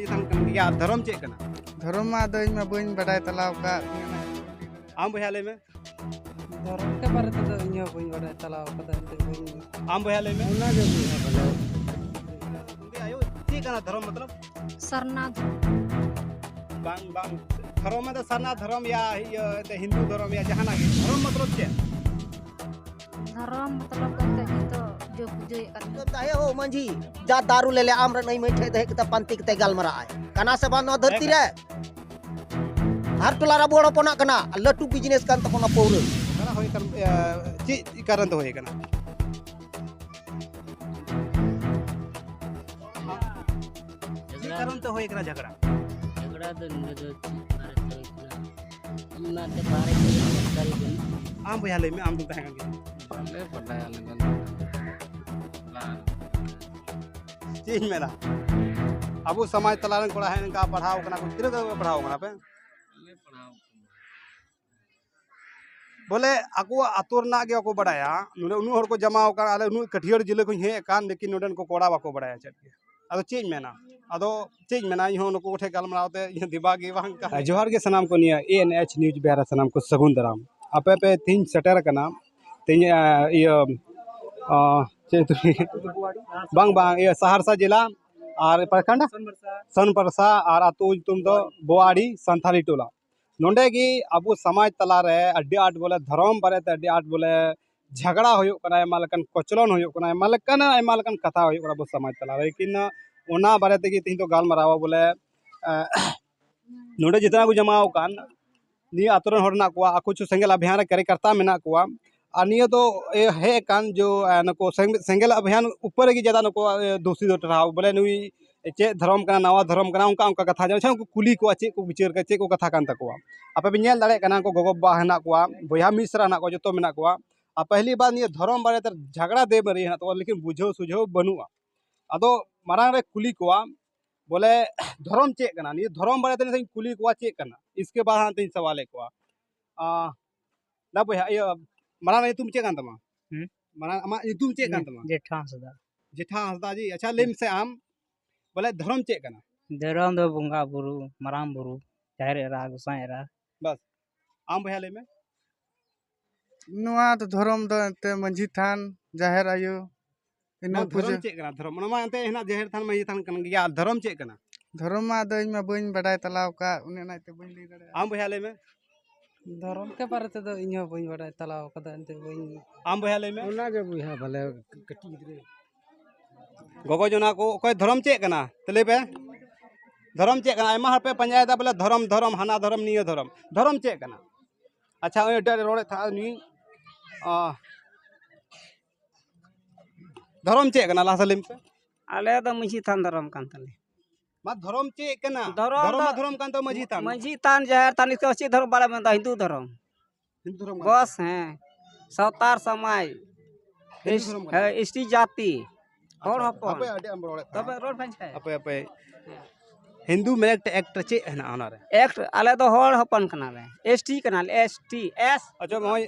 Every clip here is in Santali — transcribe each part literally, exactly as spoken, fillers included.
ᱪᱮᱛᱟᱱ ᱠᱟᱱ ᱜᱮᱭᱟ, ᱟᱨ ᱫᱷᱚᱨᱚᱢ ᱪᱮᱫ ᱠᱟᱱᱟ? ᱫᱷᱚᱨᱚᱢ ᱢᱟ ᱟᱫᱚ ᱤᱧ ᱢᱟ ᱵᱟᱹᱧ ᱵᱟᱰᱟᱭ ᱛᱟᱞᱟᱣ ᱟᱠᱟᱫ᱾ ᱟᱢ ᱵᱚᱭᱦᱟ ᱞᱟᱹᱭ ᱢᱮ᱾ ᱫᱷᱚᱨᱚᱢ ᱠᱚ ᱵᱟᱨᱮ ᱛᱮᱫᱚ ᱤᱧ ᱦᱚᱸ ᱵᱟᱹᱧ ᱵᱟᱰᱟᱭ ᱛᱟᱞᱟᱣ ᱟᱠᱟᱫᱟ, ᱮᱱᱛᱮᱫ ᱵᱟᱹᱧ ᱟᱢ ᱵᱚᱭᱦᱟ ᱞᱟᱹᱭ ᱢᱮ᱾ ᱚᱱᱟᱜᱮ ᱵᱚᱭᱦᱟ ᱵᱚᱞᱮ᱾ ᱩᱱᱤ ᱟᱭᱳ, ᱪᱮᱫ ᱠᱟᱱᱟ ᱫᱷᱚᱨᱚᱢ ᱢᱚᱛᱞᱚᱵ? ᱥᱟᱨᱱᱟ ᱫᱷᱚᱨᱚᱢ᱾ ᱵᱟᱝ, ᱵᱟᱝ᱾ ᱫᱷᱚᱨᱚᱢ ᱢᱟᱱᱮ ᱥᱟᱨᱱᱟ ᱫᱷᱚᱨᱚᱢ ᱭᱟ ᱤᱭᱟᱹ ᱮᱱᱛᱮ ᱦᱤᱱᱫᱩ ᱫᱷᱚᱨᱚᱢ ᱭᱟ ᱡᱟᱦᱟᱱᱟᱜ ᱜᱮ᱾ ᱫᱷᱚᱨᱚᱢ ᱢᱚᱛᱞᱚᱵ ᱪᱮᱫ? ᱫᱷᱚᱨᱚᱢ ᱢᱚᱛᱞᱚᱵ ᱫᱚ ᱮᱱᱛᱮ ᱱᱤᱛᱚᱜ ᱡᱚ ᱯᱩᱡᱟᱹᱭᱮᱫ ᱠᱟᱱ ᱜᱮᱭᱟ᱾ ᱛᱟᱦᱮᱸ ᱦᱳ ᱢᱟᱹᱡᱷᱤ, ᱡᱟ ᱫᱟᱨᱩ ᱞᱮᱞᱮ ᱟᱢ ᱨᱮᱱ ᱟᱹᱭ ᱢᱟᱹᱭ ᱴᱷᱮᱡ ᱫᱚ ᱦᱮᱡ ᱠᱟᱛᱮ ᱯᱟᱱᱛᱮ ᱠᱟᱛᱮ ᱜᱟᱞᱢᱟᱨᱟᱜ ᱟᱭ᱾ ᱠᱟᱱᱟ ᱥᱮ ᱵᱟᱝ ᱱᱚᱣᱟ ᱫᱷᱟᱹᱨᱛᱤ ᱨᱮ? ᱦᱟᱨ ᱴᱚᱞᱟ ᱨᱮ ᱟᱵᱚ ᱦᱚᱲ ᱦᱚᱯᱚᱱᱟᱜ ᱠᱟᱱᱟ, ᱞᱟᱹᱴᱩ business ᱠᱟᱱ ᱛᱟᱵᱚᱱᱟ ᱯᱟᱹᱣᱨᱟᱹ᱾ ᱡᱷᱟᱜᱽᱲᱟ ᱦᱩᱭ ᱠᱟᱱ, ᱮ, ᱪᱮᱫ ᱠᱟᱨᱚᱱ ᱛᱮ ᱦᱩᱭ ᱠᱟᱱᱟ? ᱪᱮᱫ ᱠᱟᱨᱚᱱ ᱛᱮ ᱦᱩᱭ ᱠᱟᱱᱟ ᱡᱷᱟᱜᱽᱲᱟ? ᱡᱷᱟᱜᱽᱲᱟ ᱫᱚ ᱱᱚᱰᱮ ᱫᱚ ᱪᱮᱫ ᱠᱟᱨᱚᱱ ᱛᱮ ᱦᱩᱭ ᱠᱟᱱᱟ? ᱤᱧ ᱢᱟ ᱮᱱᱛᱮ ᱵᱟᱦᱨᱮ ᱠᱚᱨᱮ ᱥᱚᱨᱠᱟᱨᱤ ᱠᱟᱹᱢᱤ᱾ ᱟᱢ ᱵᱚᱭᱦᱟ ᱞᱟᱹᱭ ᱢᱮ, ᱟᱢ ᱫᱚᱢ ᱛᱟᱦᱮᱸ ᱠᱟᱱ ᱜᱮᱭᱟ? ᱵᱟᱞᱮ ᱵᱟᱰᱟᱭᱟ ᱟᱞᱮ ᱫᱚ᱾ ᱪᱮᱫ ᱤᱧ ᱢᱮᱱᱟ, ᱟᱵᱚ ᱥᱚᱢᱟᱡᱽ ᱛᱟᱞᱟ ᱨᱮᱱ ᱠᱚᱲᱟ ᱦᱮᱡ ᱱᱚᱝᱠᱟ ᱯᱟᱲᱦᱟᱣ ᱠᱟᱱᱟ ᱠᱚ, ᱛᱤᱱᱟᱹᱜ ᱫᱷᱟᱹᱵᱤᱡ ᱯᱮ ᱯᱟᱲᱦᱟᱣ ᱠᱟᱱᱟ ᱯᱮ? ᱵᱟᱞᱮ ᱯᱟᱲᱦᱟᱣ ᱠᱟᱱᱟ᱾ ᱵᱚᱞᱮ ᱟᱠᱚᱣᱟᱜ ᱟᱛᱳ ᱨᱮᱱᱟᱜ ᱜᱮ ᱵᱟᱠᱚ ᱵᱟᱲᱟᱭᱟ᱾ ᱱᱚᱰᱮ ᱩᱱᱟᱹᱜ ᱦᱚᱲ ᱠᱚ ᱡᱟᱢᱟ ᱟᱠᱟᱱ, ᱟᱞᱮ ᱩᱱᱟᱹᱜ ᱠᱟᱹᱴᱷᱤᱭᱟᱹᱲ ᱡᱤᱞᱟᱹ ᱠᱷᱚᱱ ᱦᱮᱡ ᱟᱠᱟᱱ, ᱞᱮᱠᱤᱱ ᱱᱚᱰᱮᱱ ᱠᱚ ᱠᱚᱲᱟ ᱵᱟᱠᱚ ᱵᱟᱲᱟᱭᱟ ᱪᱮᱫ ᱜᱮ᱾ ᱟᱫᱚ ᱪᱮᱫ ᱤᱧ ᱢᱮᱱᱟ, ᱟᱫᱚ ᱪᱮᱫ ᱤᱧ ᱢᱮᱱᱟ, ᱤᱧ ᱦᱚᱸ ᱱᱩᱠᱩ ᱠᱚᱴᱷᱮᱱ ᱜᱟᱞᱢᱟᱨᱟᱣ ᱛᱮ ᱤᱧ ᱦᱚᱸ ᱫᱤᱢᱟᱜᱽ ᱜᱮ ᱵᱟᱝ ᱠᱟᱱᱟ᱾ ᱡᱚᱦᱟᱨ ᱜᱮ ᱥᱟᱱᱟᱢ ᱠᱚ, ᱱᱤᱭᱟᱹ A N H news ᱵᱮᱦᱨᱟ ᱥᱟᱱᱟᱢ ᱠᱚ ᱥᱟᱹᱜᱩᱱ ᱫᱟᱨᱟᱢ᱾ ᱟᱯᱮ ᱯᱮ ᱛᱮᱦᱮᱧ ᱥᱮᱴᱮᱨ ᱟᱠᱟᱱᱟ, ᱛᱮᱦᱮᱧ, ᱟ, ᱤᱭᱟᱹ, ᱟ, ᱪᱮᱫ ᱧᱩᱛᱩᱢ? ᱵᱟᱝ, ᱵᱟᱝ, ᱤᱭᱟᱹ, ᱥᱟᱦᱟᱨᱥᱟ ᱡᱮᱞᱟ ᱟᱨ ᱯᱨᱚᱠᱷᱚᱸᱰ? ᱥᱚᱱᱯᱨᱟᱥᱟ᱾ ᱟᱨ ᱟᱹᱛᱩ ᱧᱩᱛᱩᱢ ᱫᱚ ᱵᱳᱣᱟᱲᱤ ᱥᱟᱱᱛᱷᱟᱞᱤ ᱴᱚᱞᱟ᱾ ᱱᱚᱰᱮ ᱜᱮ ᱟᱵᱚ ᱥᱚᱢᱟᱡᱽ ᱛᱟᱞᱟ ᱨᱮ ᱟᱹᱰᱤ ᱟᱸᱴ ᱵᱚᱞᱮ ᱫᱷᱚᱨᱚᱢ ᱵᱟᱨᱮ ᱛᱮ ᱟᱹᱰᱤ ᱟᱸᱴ ᱵᱚᱞᱮ ᱡᱷᱟᱜᱽᱲᱟ ᱦᱩᱭᱩᱜ ᱠᱟᱱᱟ, ᱟᱭᱢᱟ ᱞᱮᱠᱟᱱ ᱠᱚᱪᱞᱚᱱ ᱦᱩᱭᱩᱜ ᱠᱟᱱᱟ, ᱟᱭᱢᱟ ᱞᱮᱠᱟᱱ, ᱟᱭᱢᱟ ᱞᱮᱠᱟᱱ ᱠᱟᱛᱷᱟ ᱦᱩᱭᱩᱜ ᱠᱟᱱᱟ ᱟᱵᱚ ᱥᱚᱢᱟᱡᱽ ᱛᱟᱞᱟ ᱨᱮ᱾ ᱞᱮᱠᱤᱱ ᱚᱱᱟ ᱵᱟᱨᱮ ᱛᱮᱜᱮ ᱛᱮᱦᱮᱧ ᱫᱚ ᱜᱟᱞᱢᱟᱨᱟᱣᱟ ᱵᱚᱞᱮ, ᱮ, ᱱᱚᱰᱮ ᱡᱤᱛᱱᱟ ᱠᱚ ᱡᱚᱢᱟᱣ ᱟᱠᱟᱱ, ᱱᱤᱭᱟᱹ ᱟᱛᱳ ᱨᱮᱱ ᱦᱚᱲ ᱢᱮᱱᱟᱜ ᱠᱚᱣᱟ, ᱟᱠᱚ ᱪᱚ ᱥᱮᱸᱜᱮᱞ ᱚᱵᱷᱤᱭᱟᱱ ᱨᱮ ᱠᱟᱨᱭᱚᱠᱚᱨᱛᱟ ᱢᱮᱱᱟᱜ ᱠᱚᱣᱟ᱾ ᱟᱨ ᱱᱤᱭᱟᱹ ᱫᱚ, ᱮ, ᱦᱮᱡ ᱟᱠᱟᱱ ᱡᱚ, ᱮ, ᱱᱩᱠᱩ ᱥᱮᱸᱜ-, ᱥᱮᱸᱜᱮᱞ ᱚᱵᱷᱤᱭᱟᱱ ᱩᱯᱚᱨ ᱨᱮᱜᱮ ᱡᱟᱫᱟ ᱱᱩᱠᱩ, ᱮ, ᱫᱳᱥᱤ ᱫᱚ ᱴᱟᱨᱦᱟᱣ, ᱵᱚᱞᱮ ᱱᱩᱭ ᱪᱮᱫ ᱫᱷᱚᱨᱚᱢ ᱠᱟᱱᱟ, ᱱᱟᱣᱟ ᱫᱷᱚᱨᱚᱢ ᱠᱟᱱᱟ, ᱚᱱᱠᱟ, ᱚᱱᱠᱟ ᱠᱟᱛᱷᱟ᱾ ᱟᱪᱪᱷᱟ, ᱩᱱᱠᱩ ᱠᱩᱞᱤ ᱠᱚᱣᱟ, ᱪᱮᱫ ᱠᱚ ᱵᱤᱪᱟᱹᱨ ᱠᱟᱱᱟ, ᱪᱮᱫ ᱠᱚ ᱠᱟᱛᱷᱟ ᱠᱟᱱ ᱛᱟᱠᱚᱣᱟ᱾ ᱟᱯᱮ ᱯᱮ ᱧᱮᱞ ᱫᱟᱲᱮᱭᱟᱜ ᱠᱟᱱᱟ, ᱩᱱᱠᱩ ᱜᱚᱜᱚ ᱵᱟᱵᱟ ᱦᱮᱱᱟᱜ ᱠᱚᱣᱟ, ᱵᱚᱭᱦᱟ ᱢᱤᱥᱨᱟ ᱦᱮᱱᱟᱜ ᱠᱚᱣᱟ, ᱡᱚᱛᱚ ᱢᱮᱱᱟᱜ ᱠᱚᱣᱟ᱾ ᱟᱨ ᱯᱟᱹᱦᱞᱤ ᱵᱟᱨ ᱱᱤᱭᱟᱹ ᱫᱷᱚᱨᱚᱢ ᱵᱟᱨᱮ ᱛᱮ ᱡᱷᱟᱜᱽᱲᱟ ᱫᱮ ᱢᱟᱹᱨᱤ ᱦᱮᱱᱟᱜ ᱛᱟᱠᱚᱣᱟ, ᱞᱮᱠᱤᱱ ᱵᱩᱡᱷᱟᱹᱣ ᱥᱩᱡᱷᱟᱹᱣ ᱵᱟᱹᱱᱩᱜᱼᱟ᱾ ᱟᱫᱚ ᱢᱟᱲᱟᱝ ᱨᱮ ᱠᱩᱞᱤ ᱠᱚᱣᱟ, ᱵᱚᱞᱮ ᱫᱷᱚᱨᱚᱢ ᱪᱮᱫ ᱠᱟᱱᱟ? ᱱᱤᱭᱟᱹ ᱫᱷᱚᱨᱚᱢ ᱵᱟᱨᱮ ᱛᱮ ᱱᱤᱛᱚᱜ ᱤᱧ ᱠᱩᱞᱤ ᱠᱚᱣᱟ ᱪᱮᱫ ᱠᱟᱱᱟ, ᱤᱥᱠᱮ ᱵᱟᱫ ᱦᱟᱸᱜ ᱤᱧ ᱥᱟᱣᱟᱞᱮᱫ ᱠᱚᱣᱟ᱾ ᱟᱸ, ᱫᱟ ᱵᱚᱭᱦᱟ, ᱤᱭᱟᱹ, ᱢᱟᱲᱟᱝ ᱨᱮ ᱧᱩᱛᱩᱢ ᱪᱮᱫ ᱠᱟᱱ ᱛᱟᱢᱟ? ᱦᱩᱸ? ᱢᱟᱲᱟᱝ ᱟᱢᱟᱜ ᱧᱩᱛᱩᱢ ᱪᱮᱫ ᱠᱟᱱ ᱛᱟᱢᱟ? ᱡᱮᱴᱷᱟ ᱦᱟᱸᱥᱫᱟ᱾ ᱡᱮᱴᱷᱟ ᱦᱟᱸᱥᱫᱟ ᱡᱤ, ᱟᱪᱪᱷᱟ, ᱞᱟᱹᱭ ᱢᱮᱥᱮ ᱟᱢ, ᱵᱚᱞᱮ ᱫᱷᱚᱨᱚᱢ ᱪᱮᱫ ᱠᱟᱱᱟ? ᱫᱷᱚᱨᱚᱢ ᱫᱚ ᱵᱚᱸᱜᱟ ᱵᱩᱨᱩ, ᱢᱟᱨᱟᱝ ᱵᱩᱨᱩ, ᱡᱟᱦᱮᱨ ᱮᱨᱟ, ᱜᱚᱸᱥᱟᱭ ᱮᱨᱟ᱾ ᱵᱟᱥ᱾ ᱟᱢ ᱵᱚᱭᱦᱟ ᱞᱟᱹᱭ ᱢᱮ᱾ ᱱᱚᱣᱟ ᱫᱚ ᱫᱷᱚᱨᱚᱢ ᱫᱚ ᱮᱱᱛᱮ ᱢᱟᱹᱡᱷᱤ ᱛᱷᱟᱱ, ᱡᱟᱦᱮᱨ ᱟᱭᱳ, ᱤᱱᱟᱹ ᱱᱚᱣᱟ ᱫᱷᱚᱨᱚᱢ ᱯᱩᱡᱟᱹ᱾ ᱪᱮᱫ ᱠᱟᱱᱟ? ᱫᱷᱚᱨᱚᱢ, ᱚᱱᱟ ᱢᱟ ᱮᱱᱛᱮ ᱦᱮᱱᱟᱜ ᱡᱟᱦᱮᱨ ᱛᱷᱟᱱ, ᱢᱟᱹᱡᱷᱤ ᱛᱷᱟᱱ ᱠᱟᱱ ᱜᱮᱭᱟ, ᱟᱨ ᱫᱷᱚᱨᱚᱢ ᱪᱮᱫ ᱠᱟᱱᱟ? ᱫᱷᱚᱨᱚᱢ ᱢᱟ ᱟᱫᱚ ᱤᱧ ᱢᱟ ᱵᱟᱹᱧ ᱵᱟᱰᱟᱭ ᱛᱟᱞᱟᱣ ᱟᱠᱟᱫ, ᱚᱱᱮ ᱚᱱᱟ ᱤᱭᱟᱹᱛᱮ ᱵᱟᱹᱧ ᱞᱟᱹᱭ ᱫᱟᱲᱮᱭᱟᱜᱼᱟ᱾ ᱟᱢ ᱵᱚᱭᱦᱟ ᱞᱟᱹᱭ ᱢᱮ᱾ ᱫᱷᱚᱨᱚᱢ ᱠᱮ ᱵᱟᱨᱮ ᱛᱮᱫᱚ ᱤᱧ ᱦᱚᱸ ᱵᱟᱹᱧ ᱵᱟᱰᱟᱭ ᱛᱟᱞᱟᱣ ᱟᱠᱟᱫᱟ, ᱮᱱᱛᱮ ᱵᱟᱹᱧ ᱟᱢ ᱵᱚᱭᱦᱟ ᱞᱟᱹᱭ ᱢᱮ᱾ ᱚᱱᱟᱜᱮ ᱵᱚᱭᱦᱟ, ᱵᱷᱟᱞᱮ ᱠᱟᱹᱴᱤᱡ ᱜᱤᱫᱽᱨᱟᱹ᱾ ᱜᱚᱜᱚ ᱡᱚᱱᱟ ᱠᱚ, ᱚᱠᱚᱭ ᱫᱷᱚᱨᱚᱢ ᱪᱮᱫ ᱠᱟᱱᱟ? ᱛᱚ ᱞᱟᱹᱭ ᱯᱮ᱾ ᱫᱷᱚᱨᱚᱢ ᱪᱮᱫ ᱠᱟᱱᱟ? ᱟᱭᱢᱟ ᱦᱚᱲ ᱯᱮ ᱯᱟᱸᱡᱟᱭᱮᱫᱟ ᱵᱚᱞᱮ ᱫᱷᱚᱨᱚᱢ, ᱫᱷᱚᱨᱚᱢ, ᱦᱟᱱᱟ ᱫᱷᱚᱨᱚᱢ, ᱱᱤᱭᱟᱹ ᱫᱷᱚᱨᱚᱢ᱾ ᱫᱷᱚᱨᱚᱢ ᱪᱮᱫ ᱠᱟᱱᱟ? ᱟᱪᱪᱷᱟ, ᱩᱱᱤ ᱮᱴᱟᱜ ᱨᱮ ᱨᱚᱲᱮᱫ ᱛᱟᱦᱮᱸᱫ ᱱᱩᱭ, ᱚ, ᱫᱷᱚᱨᱚᱢ ᱪᱮᱫ ᱠᱟᱱᱟ? ᱞᱟᱦᱟ ᱥᱮᱫ ᱞᱟᱹᱭ ᱢᱮᱥᱮ᱾ ᱟᱞᱮ ᱫᱚ ᱢᱟᱹᱡᱷᱤ ᱛᱷᱟᱱ ᱫᱷᱚᱨᱚᱢ ᱠᱟᱱ ᱛᱟᱞᱮᱭᱟ᱾ ᱢᱟ, ᱫᱷᱚᱨᱚᱢ ᱪᱮᱫ ᱠᱟᱱᱟ? ᱫᱷᱚᱨᱚᱢ ᱫᱷᱚᱨᱚᱢ ᱫᱚ ᱢᱟ ᱫᱷᱚᱨᱚᱢ ᱠᱟᱱ ᱛᱟᱵᱚ, ᱢᱟᱹᱡᱷᱤ ᱛᱷᱟᱱ᱾ ᱢᱟᱹᱡᱷᱤ ᱛᱷᱟᱱ, ᱡᱟᱦᱮᱨ ᱛᱷᱟᱱ, ᱤᱥᱠᱮ ᱪᱮᱫ ᱫᱷᱚᱨᱚᱢ ᱵᱟᱲᱟᱭ ᱢᱮᱱᱫᱟ? ᱦᱤᱱᱫᱩ ᱫᱷᱚᱨᱚᱢ᱾ ᱦᱤᱱᱫᱩ ᱫᱷᱚᱨᱚᱢ ᱠᱟᱱ ᱵᱚᱥ, ᱛᱟᱵᱚ᱾ ᱦᱮᱸ, ᱥᱟᱶᱛᱟᱲ ᱥᱚᱢᱟᱡᱽ, ᱦᱤᱱᱫᱩ ᱮᱥ-, ᱫᱷᱚᱨᱚᱢ ᱠᱟᱱ ᱦᱮᱸ, ᱛᱟᱵᱚ᱾ ᱮᱥ ᱴᱤ ᱡᱟᱹᱛᱤ, ᱦᱚᱲ ᱟᱪᱪᱷᱟ, ᱦᱚᱯᱚᱱ᱾ ᱦᱟᱯᱮ, ᱟᱹᱰᱤ ᱟᱢ ᱨᱚᱲᱮᱫ ᱛᱚᱵᱮ ᱛᱟᱦᱮᱸᱫ᱾ ᱨᱚᱲ ᱵᱟᱧᱪᱟᱭᱟ᱾ ᱦᱟᱯᱮ, ᱦᱟᱯᱮ᱾ ᱦᱤᱱᱫᱩ ᱢᱮᱨᱮᱴ ᱮᱠᱴ ᱪᱮᱫ ᱦᱮᱱᱟᱜᱼᱟ ᱚᱱᱟᱨᱮ? ᱮᱠᱴ, ᱟᱞᱮ ᱫᱚ ᱦᱚᱲ ᱦᱚᱯᱚᱱ ᱠᱟᱱᱟᱞᱮ, ᱮᱥ ᱴᱤ ᱠᱟᱱᱟᱞᱮ, ᱮᱥ ᱴᱤ, ᱮᱥ᱾ ᱟᱪᱪᱷᱟ, ᱱᱚᱜᱼᱚᱭ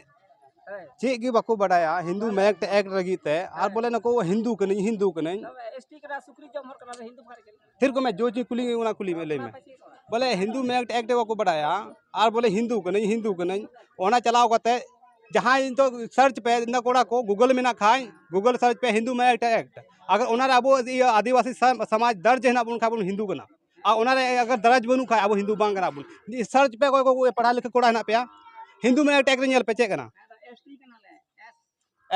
ᱦᱮᱸ᱾ ᱪᱮᱫ ᱜᱮ ᱵᱟᱠᱚ ᱵᱟᱰᱟᱭᱟ ᱦᱤᱱᱫᱩ ᱢᱮᱨᱮᱴ ᱮᱠᱴ ᱞᱟᱹᱜᱤᱫ ᱛᱮ, ᱟᱨ ᱦᱮᱸ᱾ ᱵᱚᱞᱮ ᱱᱩᱠᱩ ᱦᱤᱱᱫᱩ ᱠᱟᱹᱱᱟᱹᱧ, ᱦᱤᱱᱫᱩ ᱠᱟᱹᱱᱟᱹᱧ᱾ ᱛᱚᱵᱮ ᱮᱥ ᱴᱤ ᱠᱟᱱᱟ, ᱥᱩᱠᱨᱤ ᱡᱚᱢ ᱦᱚᱲ ᱠᱟᱱᱟᱞᱮ, ᱦᱤᱱᱫᱩ ᱵᱷᱟᱜᱮ ᱠᱟᱱᱟ᱾ ᱛᱷᱤᱨ ᱠᱚᱜ ᱢᱮ, ᱡᱳ ᱪᱤ ᱠᱩᱞᱤ ᱚᱱᱟ ᱠᱩᱞᱤ ᱢᱮ, ᱞᱟᱹᱭ ᱢᱮ᱾ ᱵᱚᱞᱮ ᱦᱤᱱᱫᱩ ᱢᱮᱨᱮᱴ ᱮᱠᱴ ᱵᱟᱠᱚ ᱵᱟᱰᱟᱭᱟ, ᱟᱨ ᱵᱚᱞᱮ ᱦᱤᱱᱫᱩ ᱠᱟᱹᱱᱟᱹᱧ, ᱦᱤᱱᱫᱩ ᱠᱟᱹᱱᱟᱹᱧ, ᱚᱱᱟ ᱪᱟᱞᱟᱣ ᱠᱟᱛᱮ ᱡᱟᱦᱟᱸᱭ ᱱᱤᱛᱚᱜ ᱥᱟᱨᱪ ᱯᱮ, ᱤᱱᱟᱹ ᱠᱚᱲᱟ ᱠᱚ ᱜᱩᱜᱚᱞ ᱢᱮᱱᱟᱜ ᱠᱷᱟᱡ, ᱜᱩᱜᱚᱞ ᱥᱟᱨᱪ ᱯᱮ ᱦᱤᱱᱫᱩ ᱢᱮᱨᱮᱴ ᱮᱠᱴ᱾ ᱟᱜᱟᱨ ᱚᱱᱟᱨᱮ ᱟᱵᱚ ᱤᱭᱟᱹ ᱟᱹᱫᱤᱵᱟᱹᱥᱤ ᱥᱟ-, ᱥᱚᱢᱟᱡᱽ ᱫᱚᱨᱡᱽ ᱦᱮᱱᱟᱜ ᱵᱚᱱ ᱠᱷᱟᱡ ᱵᱚᱱ ᱦᱤᱱᱫᱩ ᱠᱟᱱᱟ᱾ ᱟᱨ ᱚᱱᱟᱨᱮ ᱟᱜᱟᱨ ᱫᱚᱨᱡᱽ ᱵᱟᱹᱱᱩᱜ ᱠᱷᱟᱡ ᱟᱵᱚ ᱦᱤᱱᱫᱩ ᱵᱟᱝ ᱠᱟᱱᱟ ᱵᱚᱱ᱾ ᱥᱟᱨᱪ ᱯᱮ, ᱚᱠᱚᱭ ᱠᱚ ᱯᱟᱲᱦᱟᱣ ᱞᱮᱠᱷᱟ ᱠᱚᱲᱟ ᱦᱮᱱᱟᱜ ᱯᱮᱭᱟ, ᱦᱤᱱᱫᱩ ᱢᱮᱨᱮᱴ ᱮᱠᱴ ᱨᱮ ᱧᱮᱞ ᱯᱮ ᱪᱮᱫ ᱠᱟᱱᱟ᱾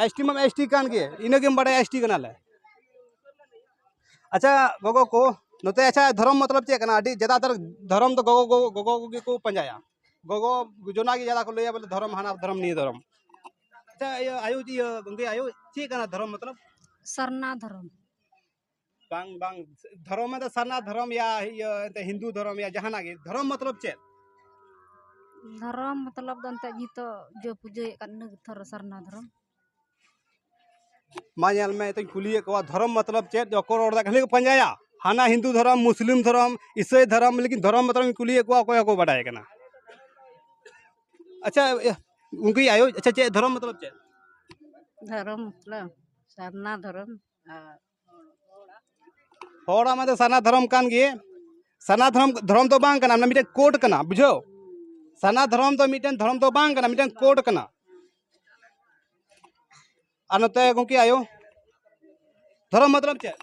ᱮᱥ ᱴᱤ ᱢᱟ ᱮᱥ ᱴᱤ ᱠᱟᱱ ᱜᱮ, ᱤᱱᱟᱹ ᱜᱮᱢ ᱵᱟᱲᱟᱭᱟ ᱮᱥ ᱴᱤ ᱠᱟᱱᱟᱞᱮ᱾ ᱟᱪᱪᱷᱟ ᱜᱚᱜᱚ ᱠᱚ, ᱱᱚᱛᱮ ᱟᱪᱪᱷᱟ ᱫᱷᱚᱨᱚᱢ ᱢᱚᱛᱞᱚᱵ ᱪᱮᱫ ᱠᱟᱱᱟ? ᱟᱹᱰᱤ ᱡᱟᱫᱟᱛᱟᱨ ᱫᱷᱚᱨᱚᱢ ᱫᱚ ᱜᱚᱜᱚ, ᱜᱚᱜᱚ, ᱜᱚᱜᱚ ᱜᱮᱠᱚ ᱯᱟᱸᱡᱟᱭᱟ, ᱜᱚᱜᱚ ᱡᱚᱱᱟ ᱜᱮ ᱡᱟᱫᱟ ᱠᱚ ᱞᱟᱹᱭᱟ ᱵᱚᱞᱮ ᱫᱷᱚᱨᱚᱢ ᱦᱟᱱᱟ ᱫᱷᱚᱨᱚᱢ ᱱᱤᱭᱟᱹ ᱫᱷᱚᱨᱚᱢ᱾ ᱟᱪᱪᱷᱟ ᱤᱭᱟᱹ ᱟᱭᱳ, ᱤᱭᱟᱹ ᱜᱚᱝᱠᱮ ᱟᱭᱳ, ᱪᱮᱫ ᱠᱟᱱᱟ ᱫᱷᱚᱨᱚᱢ ᱢᱚᱛᱞᱚᱵ? ᱥᱟᱨᱱᱟ ᱫᱷᱚᱨᱚᱢ᱾ ᱵᱟᱝ, ᱵᱟᱝ, ᱫᱷᱚᱨᱚᱢ ᱢᱟᱱᱮ ᱥᱟᱨᱱᱟ ᱫᱷᱚᱨᱚᱢ ᱭᱟ, ᱤᱭᱟᱹ ᱮᱱᱛᱮ ᱦᱤᱱᱫᱩ ᱫᱷᱚᱨᱚᱢ ᱭᱟ, ᱡᱟᱦᱟᱱᱟᱜ ᱜᱮ᱾ ᱫᱷᱚᱨᱚᱢ ᱢᱚᱛᱞᱚᱵ ᱪᱮᱫ? ᱫᱷᱚᱨᱚᱢ ᱢᱚᱛᱞᱚᱵ ᱫᱚ ᱮᱱᱛᱮ ᱱᱤᱛᱚᱜ ᱡᱚ ᱯᱩᱡᱟᱹᱭᱮᱫ ᱠᱟᱱ ᱤᱱᱟᱹ ᱜᱮ ᱛᱷᱚᱨ ᱥᱟᱨᱱᱟ ᱫᱷᱚᱨᱚᱢ᱾ ᱢᱟ ᱧᱮᱞ ᱢᱮ, ᱱᱤᱛᱚᱜ ᱤᱧ ᱠᱩᱞᱤᱭᱮᱫ ᱠᱚᱣᱟ, ᱫᱷᱚᱨᱚᱢ ᱢᱚᱛᱞᱚᱵ ᱪᱮᱫ? ᱚᱠᱚᱭ ᱨᱚᱲ ᱮᱫᱟ, ᱠᱷᱟᱹᱞᱤ ᱠᱚ ᱯᱟᱸᱡᱟᱭᱟ, ᱦᱟᱱᱟ ᱦᱤᱱᱫᱩ ᱫᱷᱚᱨᱚᱢ, ᱢᱩᱥᱞᱤᱢ ᱫᱷᱚᱨᱚᱢ, ᱤᱥᱟᱹᱭ ᱫᱷᱚᱨᱚᱢ, ᱞᱮᱠᱤᱱ ᱫᱷᱚᱨᱚᱢ ᱢᱚᱛᱞᱚᱵ ᱤᱧ ᱠᱩᱞᱤᱭᱮᱫ ᱠᱚᱣᱟ, ᱚᱠᱚᱭ ᱦᱚᱸᱠᱚ ᱵᱟᱰᱟᱭ ᱠᱟᱱᱟ᱾ ᱟᱪᱪᱷᱟ, ᱤᱭᱟᱹ, ᱩᱱᱠᱩ ᱟᱭᱳ, ᱟᱪᱪᱷᱟ, ᱪᱮᱫ ᱫᱷᱚᱨᱚᱢ ᱢᱚᱛᱞᱚᱵ ᱪᱮᱫ? ᱫᱷᱚᱨᱚᱢ ᱢᱚᱛᱞᱚᱵ ᱥᱟᱨᱱᱟ ᱫᱷᱚᱨᱚᱢ᱾ ᱟᱨ ᱦᱚᱲᱟᱜ ᱢᱟ ᱫᱚ ᱥᱟᱨᱱᱟ ᱫᱷᱚᱨᱚᱢ ᱠᱟᱱ ᱜᱮ᱾ ᱥᱟᱨᱱᱟ ᱫᱷᱚᱨᱚᱢ, ᱫᱷᱚᱨᱚᱢ ᱫᱚ ᱵᱟᱝ ᱠᱟᱱᱟ, ᱚᱱᱟ ᱢᱤᱫᱴᱮᱱ ᱠᱳᱰ ᱠᱟᱱᱟ, ᱵᱩᱡᱷᱟᱹᱣ? ᱥᱟᱨᱱᱟ ᱫᱷᱚᱨᱚᱢ ᱫᱚ ᱢᱤᱫᱴᱮᱱ ᱫᱷᱚᱨᱚᱢ ᱫᱚ ᱵᱟᱝ ᱠᱟᱱᱟ, ᱢᱤᱫᱴᱮᱱ ᱠᱳᱰ ᱠᱟᱱᱟ᱾ ᱟᱨ ᱱᱚᱛᱮ ᱜᱚᱢᱠᱮ ᱟᱭᱳ, ᱫᱷᱚᱨᱚᱢ ᱢᱚᱛᱞᱚᱵ ᱪᱮᱫ?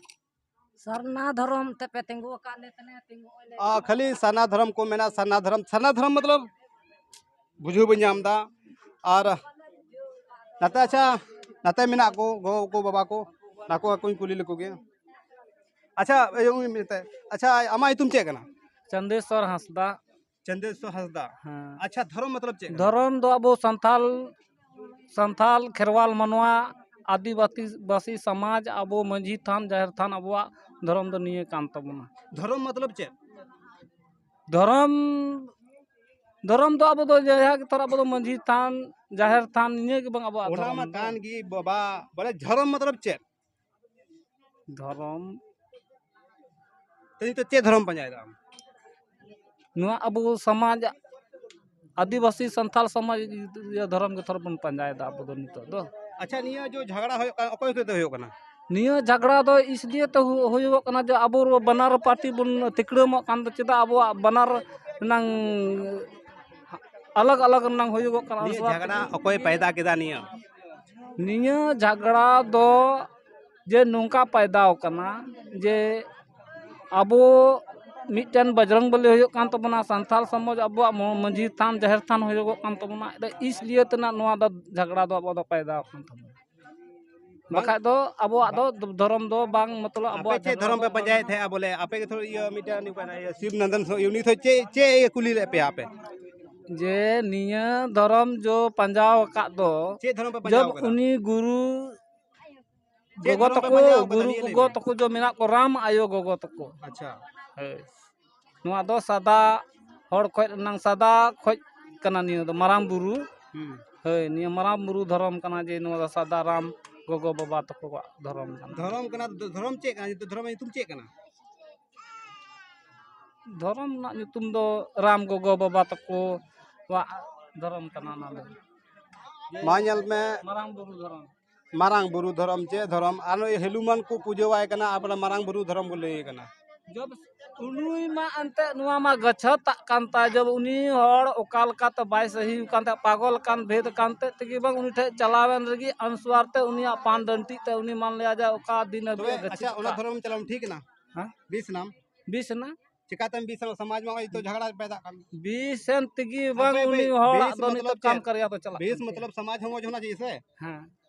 ᱥᱟᱨᱱᱟ ᱫᱷᱚᱨᱚᱢ ᱛᱮᱯᱮ ᱛᱤᱸᱜᱩ ᱟᱠᱟᱫ ᱞᱮ ᱛᱮᱞᱮ ᱛᱤᱸᱜᱩ ᱟᱞᱮ᱾ ᱟ, ᱠᱷᱟᱹᱞᱤ ᱥᱟᱨᱱᱟ ᱫᱷᱚᱨᱚᱢ ᱠᱚ ᱢᱮᱱᱟ, ᱥᱟᱨᱱᱟ ᱫᱷᱚᱨᱚᱢ, ᱥᱟᱨᱱᱟ ᱫᱷᱚᱨᱚᱢ ᱢᱚᱛᱞᱚᱵ ᱵᱩᱡᱷᱟᱹᱣ ᱵᱟᱹᱧ ᱧᱟᱢ ᱮᱫᱟ᱾ ᱟᱨ ᱱᱟᱛᱮ, ᱟᱪᱪᱷᱟ, ᱱᱟᱛᱮ ᱢᱮᱱᱟᱜ ᱠᱚ ᱜᱚ ᱠᱚ, ᱵᱟᱵᱟ ᱠᱚ, ᱱᱟᱠᱚ ᱠᱚᱧ ᱠᱩᱞᱤ ᱞᱮᱠᱚ ᱜᱮ᱾ ᱟᱪᱪᱷᱟ, ᱤᱭᱟᱹ, ᱩᱱᱤ ᱢᱮᱛᱟᱭ, ᱟᱪᱪᱷᱟ, ᱟᱢᱟᱜ ᱧᱩᱛᱩᱢ ᱪᱮᱫ ᱠᱟᱱᱟ? ᱪᱚᱱᱫᱮᱥᱣᱚᱨ ᱦᱟᱸᱥᱫᱟ᱾ ᱪᱚᱱᱫᱮᱥᱣᱚᱨ ᱦᱟᱸᱥᱫᱟ᱾ ᱦᱮᱸ᱾ ᱟᱪᱪᱷᱟ, ᱫᱷᱚᱨᱚᱢ ᱢᱚᱛᱞᱚᱵ ᱪᱮᱫ ᱠᱟᱱᱟ? ᱫᱷᱚᱨᱚᱢ ᱫᱚ ᱟᱵᱚ ᱥᱟᱱᱛᱟᱞ, ᱥᱟᱱᱛᱟᱞ ᱠᱷᱮᱨᱣᱟᱞ ᱢᱟᱱᱣᱟ, ᱟᱹᱫᱤᱵᱟᱹᱥᱤ, ᱵᱟᱹᱥᱤ ᱥᱚᱢᱟᱡᱽ, ᱟᱵᱚ ᱢᱟᱹᱡᱷᱤ ᱛᱷᱟᱱ, ᱡᱟᱦᱮᱨ ᱛᱷᱟᱱ, ᱟᱵᱚᱣᱟᱜ ᱫᱷᱚᱨᱚᱢ ᱫᱚ ᱱᱤᱭᱟᱹ ᱠᱟᱱ ᱛᱟᱵᱚᱱᱟ᱾ ᱫᱷᱚᱨᱚᱢ ᱢᱚᱛᱞᱚᱵ ᱪᱮᱫ? ᱫᱷᱚᱨᱚᱢ, ᱫᱷᱚᱨᱚᱢ ᱫᱚ ᱟᱵᱚ ᱫᱚ ᱡᱟᱦᱟᱸ ᱜᱮ ᱛᱷᱚᱨ ᱟᱵᱚ ᱫᱚ ᱢᱟᱹᱡᱷᱤ ᱛᱷᱟᱱ, ᱡᱟᱦᱮᱨ ᱛᱷᱟᱱ, ᱱᱤᱭᱟᱹ ᱜᱮ ᱵᱟᱝ ᱟᱵᱚᱣᱟᱜ ᱚᱱᱟ ᱫᱷᱚᱨᱚᱢ ᱢᱟ ᱫᱚ᱾ ᱠᱟᱱ ᱜᱮ ᱵᱟᱵᱟ, ᱵᱚᱞᱮ ᱫᱷᱚᱨᱚᱢ ᱢᱚᱛᱞᱚᱵ ᱪᱮᱫ? ᱫᱷᱚᱨᱚᱢ᱾ ᱛᱚ ᱱᱤᱛᱚᱜ ᱪᱮᱫ ᱫᱷᱚᱨᱚᱢ ᱯᱟᱸᱡᱟᱭᱮᱫᱟ ᱟᱢ? ᱱᱚᱣᱟ ᱟᱵᱚ ᱥᱚᱢᱟᱡᱽ, ᱟᱹᱫᱤᱵᱟᱹᱥᱤ ᱥᱟᱱᱛᱟᱲ ᱥᱚᱢᱟᱡᱽ ᱤᱭᱟᱹ ᱫᱷᱚᱨᱚᱢ ᱜᱮ ᱛᱷᱚᱨ ᱵᱚᱱ ᱯᱟᱸᱡᱟᱭᱮᱫᱟ ᱟᱵᱚ ᱫᱚ ᱱᱤᱛᱚᱜ ᱫᱚ᱾ ᱟᱪᱪᱷᱟ, ᱱᱤᱭᱟᱹ ᱡᱚ ᱡᱷᱟᱜᱽᱲᱟ ᱦᱩᱭᱩᱜ ᱠᱟᱱᱟ, ᱚᱠᱚᱭ ᱦᱚᱛᱮᱡ ᱛᱮ ᱦᱩᱭᱩᱜ ᱠᱟᱱᱟ? ᱱᱤᱭᱟᱹ ᱡᱷᱟᱜᱽᱲᱟ ᱫᱚ ᱤᱥᱞᱤᱭᱮ ᱛᱮ ᱦᱩ-, ᱦᱩᱭᱩᱜᱚᱜ ᱠᱟᱱᱟ ᱡᱮ ᱟᱵᱚ ᱵᱟᱱᱟᱨ ᱯᱟᱨᱴᱤ ᱵᱚᱱ ᱛᱤᱠᱲᱟᱹᱢᱚᱜ ᱠᱟᱱ ᱫᱚ ᱪᱮᱫᱟᱜ ᱟᱵᱚᱣᱟᱜ ᱵᱟᱱᱟᱨ ᱨᱮᱱᱟᱝ ᱟᱞᱟᱜᱽ ᱟᱞᱟᱜᱽ ᱨᱮᱱᱟᱝ ᱦᱩᱭᱩᱜᱚᱜ ᱠᱟᱱᱟ? ᱱᱤᱭᱟᱹ ᱡᱷᱟᱜᱽᱲᱟ ᱚᱠᱚᱭ ᱯᱟᱭᱫᱟ ᱠᱮᱫᱟ ᱱᱤᱭᱟᱹ? ᱱᱤᱭᱟᱹ ᱡᱷᱟᱜᱽᱲᱟ ᱫᱚ ᱡᱮ ᱱᱚᱝᱠᱟ ᱯᱟᱭᱫᱟᱣ ᱠᱟᱱᱟ ᱡᱮ ᱟᱵᱚ ᱢᱤᱫᱴᱮᱱ ᱵᱚᱡᱽᱨᱚᱝ ᱵᱚᱞᱤ ᱦᱩᱭᱩᱜ ᱠᱟᱱ ᱛᱟᱵᱚᱱᱟ, ᱥᱟᱱᱛᱟᱲ ᱥᱚᱢᱟᱡᱽ ᱟᱵᱚᱣᱟᱜ ᱢᱚ-, ᱢᱟᱹᱡᱷᱤ ᱛᱷᱟᱱ, ᱡᱟᱦᱮᱨ ᱛᱷᱟᱱ ᱦᱩᱭᱩᱜᱚᱜ ᱠᱟᱱ ᱛᱟᱵᱚᱱᱟ, ᱤᱥ ᱞᱤᱭᱮ ᱛᱮᱱᱟᱜ ᱱᱚᱣᱟ ᱫᱚ ᱡᱷᱟᱜᱽᱲᱟ ᱫᱚ ᱟᱵᱚ ᱫᱚ ᱯᱟᱭᱫᱟᱣ ᱠᱟᱱ ᱛᱟᱵᱚᱱᱟ᱾ ᱵᱟᱝ᱾ ᱵᱟᱠᱷᱟᱡ ᱫᱚ ᱟᱵᱚᱣᱟᱜ ᱫᱚ ᱫᱷᱚᱨᱚᱢ ᱫᱚ ᱵᱟᱝ, ᱢᱚᱛᱞᱚᱵ ᱟᱯᱮ ᱟᱵᱚᱣᱟᱜ ᱪᱮᱫ ᱡᱷᱟᱜᱽᱲᱟ ᱫᱷᱚᱨᱚᱢ ᱫᱚ ᱯᱮ ᱵᱟᱝ᱾ ᱯᱟᱸᱡᱟᱭᱮᱫ ᱛᱟᱦᱮᱸᱜᱼᱟ? ᱵᱚᱞᱮ ᱟᱯᱮ ᱜᱮ ᱛᱷᱚᱲᱟ ᱤᱭᱟᱹ ᱢᱤᱫᱴᱮᱱ ᱩᱱᱤ ᱠᱟᱱᱟᱭ, ᱤᱭᱟᱹ ᱥᱤᱵ ᱱᱚᱱᱫᱚᱱ ᱥᱚ-, ᱩᱱᱤ ᱛᱷᱚ ᱪᱮᱫ, ᱪᱮᱫ ᱮ ᱠᱩᱞᱤ ᱞᱮᱫ ᱯᱮᱭᱟ ᱟᱯᱮ? ᱡᱮ ᱱᱤᱭᱟᱹ ᱫᱷᱚᱨᱚᱢ ᱡᱚ ᱯᱟᱸᱡᱟᱣ ᱟᱠᱟᱫ ᱫᱚ, ᱪᱮᱫ ᱫᱷᱚᱨᱚᱢ ᱯᱮ ᱯᱟᱸᱡᱟᱣ ᱡᱚᱵ ᱟᱠᱟᱫᱟ? ᱩᱱᱤ ᱜᱩᱨᱩ ᱪᱮᱫ ᱜᱚᱜᱚ ᱫᱷᱚᱨᱚᱢ ᱯᱮ ᱛᱟᱠᱚ, ᱯᱟᱸᱡᱟᱣ ᱟᱠᱟᱫᱟ? ᱜᱩᱨᱩ ᱱᱤᱭᱟᱹ ᱞᱟᱹᱭ ᱜᱚᱜᱚ ᱢᱮ᱾ ᱛᱟᱠᱚ ᱡᱚ ᱢᱮᱱᱟᱜ ᱠᱚ, ᱨᱟᱢ ᱟᱭᱳ ᱜᱚᱜᱚ ᱛᱟᱠᱚ᱾ ᱟᱪᱪᱷᱟ᱾ ᱦᱳᱭ᱾ ᱱᱚᱣᱟ ᱫᱚ ᱥᱟᱫᱟ ᱦᱚᱲ ᱠᱷᱚᱡ ᱨᱮᱱᱟᱝ ᱥᱟᱫᱟ ᱠᱷᱚᱡ ᱠᱟᱱᱟ ᱱᱤᱭᱟᱹ ᱫᱚ ᱢᱟᱨᱟᱝ ᱵᱩᱨᱩ᱾ ᱦᱩᱸ᱾ ᱦᱳᱭ, ᱱᱤᱭᱟᱹ ᱢᱟᱨᱟᱝ ᱵᱩᱨᱩ ᱫᱷᱚᱨᱚᱢ ᱠᱟᱱᱟ ᱡᱮ ᱱᱚᱣᱟ ᱫᱚ ᱥᱟᱫᱟ ᱨᱟᱢ ᱜᱚᱜᱚ ᱵᱟᱵᱟ ᱛᱟᱠᱚᱣᱟᱜ ᱫᱷᱚᱨᱚᱢ ᱠᱟᱱᱟ᱾ ᱫᱷᱚᱨᱚᱢ ᱠᱟᱱᱟ, ᱫᱷᱚᱨᱚᱢ ᱪᱮᱫ ᱠᱟᱱᱟ? ᱫᱷᱚᱨᱚᱢ ᱧᱩᱛᱩᱢ ᱪᱮᱫ ᱠᱟᱱᱟ? ᱫᱷᱚᱨᱚᱢ ᱨᱮᱱᱟᱜ ᱧᱩᱛᱩᱢ ᱫᱚ ᱨᱟᱢ ᱜᱚᱜᱚ ᱵᱟᱵᱟ ᱛᱟᱠᱚᱣᱟᱜ ᱫᱷᱚᱨᱚᱢ ᱠᱟᱱᱟ ᱚᱱᱟ ᱫᱚ᱾ ᱢᱟ ᱧᱮᱞ ᱢᱮ᱾ ᱢᱟᱨᱟᱝ ᱵᱩᱨᱩ ᱫᱷᱚᱨᱚᱢ᱾ ᱢᱟᱨᱟᱝ ᱵᱩᱨᱩ ᱫᱷᱚᱨᱚᱢ, ᱪᱮᱫ ᱫᱷᱚᱨᱚᱢ? ᱟᱨ ᱱᱩᱭ ᱦᱮᱞᱩᱢᱟᱱ ᱠᱚ ᱯᱩᱡᱟᱹᱣᱟᱭ ᱠᱟᱱᱟ, ᱟᱨ ᱵᱚᱞᱮ ᱢᱟᱨᱟᱝ ᱵᱩᱨᱩ ᱫᱷᱚᱨᱚᱢ ᱠᱚ ᱞᱟᱹᱭ ᱠᱟᱱᱟ᱾ ᱡᱚᱵ ᱩᱱᱤ ᱢᱟ ᱮᱱᱛᱮᱫ ᱱᱚᱣᱟ ᱢᱟ ᱜᱟᱹᱪᱷᱟᱹᱛᱟᱜ ᱠᱟᱱ ᱛᱟᱭ, ᱡᱚᱵ ᱩᱱᱤ ᱦᱚᱲ ᱚᱠᱟ ᱞᱮᱠᱟᱛᱮ ᱵᱟᱭ ᱥᱟᱹᱦᱤ ᱟᱠᱟᱱ ᱛᱟᱦᱮᱸᱫ, ᱯᱟᱜᱚᱞ ᱟᱠᱟᱱ ᱵᱷᱮᱫ ᱟᱠᱟᱱ ᱛᱮ ᱛᱮᱜᱮ ᱵᱟᱝ ᱩᱱᱤ ᱴᱷᱮᱱ ᱪᱟᱞᱟᱣᱮᱱ ᱨᱮᱜᱮ ᱟᱱᱥᱣᱟᱨ ᱛᱮ ᱩᱱᱤᱭᱟᱜ ᱯᱟᱱ ᱰᱟᱹᱱᱴᱤᱡ ᱛᱮ ᱩᱱᱤ ᱢᱟᱱ ᱞᱮᱭᱟ ᱡᱮ ᱚᱠᱟ ᱫᱤᱱ ᱦᱟᱹᱵᱤᱡ ᱛᱚᱵᱮ ᱮ ᱜᱟᱹᱪᱷᱤ ᱟᱪᱪᱷᱟ, ᱚᱱᱟ ᱠᱟᱜ᱾ ᱫᱷᱚᱨᱚᱢ ᱪᱟᱞᱟᱣ ᱴᱷᱤᱠ ᱮᱱᱟ? ᱦᱮᱸ? ᱵᱤᱥ ᱱᱟᱢ? ᱵᱤᱥ ᱮᱱᱟ᱾ ᱪᱤᱠᱟᱛᱮᱢ ᱵᱤᱥ ᱮᱱᱟ? ᱥᱚᱢᱟᱡᱽ ᱢᱟ ᱱᱚᱜᱼᱚᱭ ᱱᱤᱛᱚᱜ ᱡᱷᱟᱜᱽᱲᱟ ᱯᱮᱫᱟᱜ ᱠᱟᱱ᱾ ᱵᱤᱥ ᱮᱱ ᱛᱮᱜᱮ ᱵᱟᱝ ᱦᱟᱯᱮ, ᱩᱱᱤ ᱦᱚᱲᱟᱜ ᱵᱤᱥ ᱫᱚ ᱢᱚᱛᱞᱚᱵ ᱱᱤᱛᱚᱜ ᱠᱟᱢ ᱪᱮᱫ? ᱠᱟᱨᱭᱟ ᱫᱚ ᱪᱟᱞᱟᱜ ᱵᱤᱥ ᱠᱟᱱ ᱛᱟᱭᱟ᱾ ᱢᱚᱛᱞᱚᱵ ᱥᱚᱢᱟᱡᱽ ᱦᱚᱸ ᱢᱚᱡᱽ ᱦᱚᱱᱟ ᱪᱟᱦᱤᱭᱮ ᱥᱮ? ᱦᱮᱸ᱾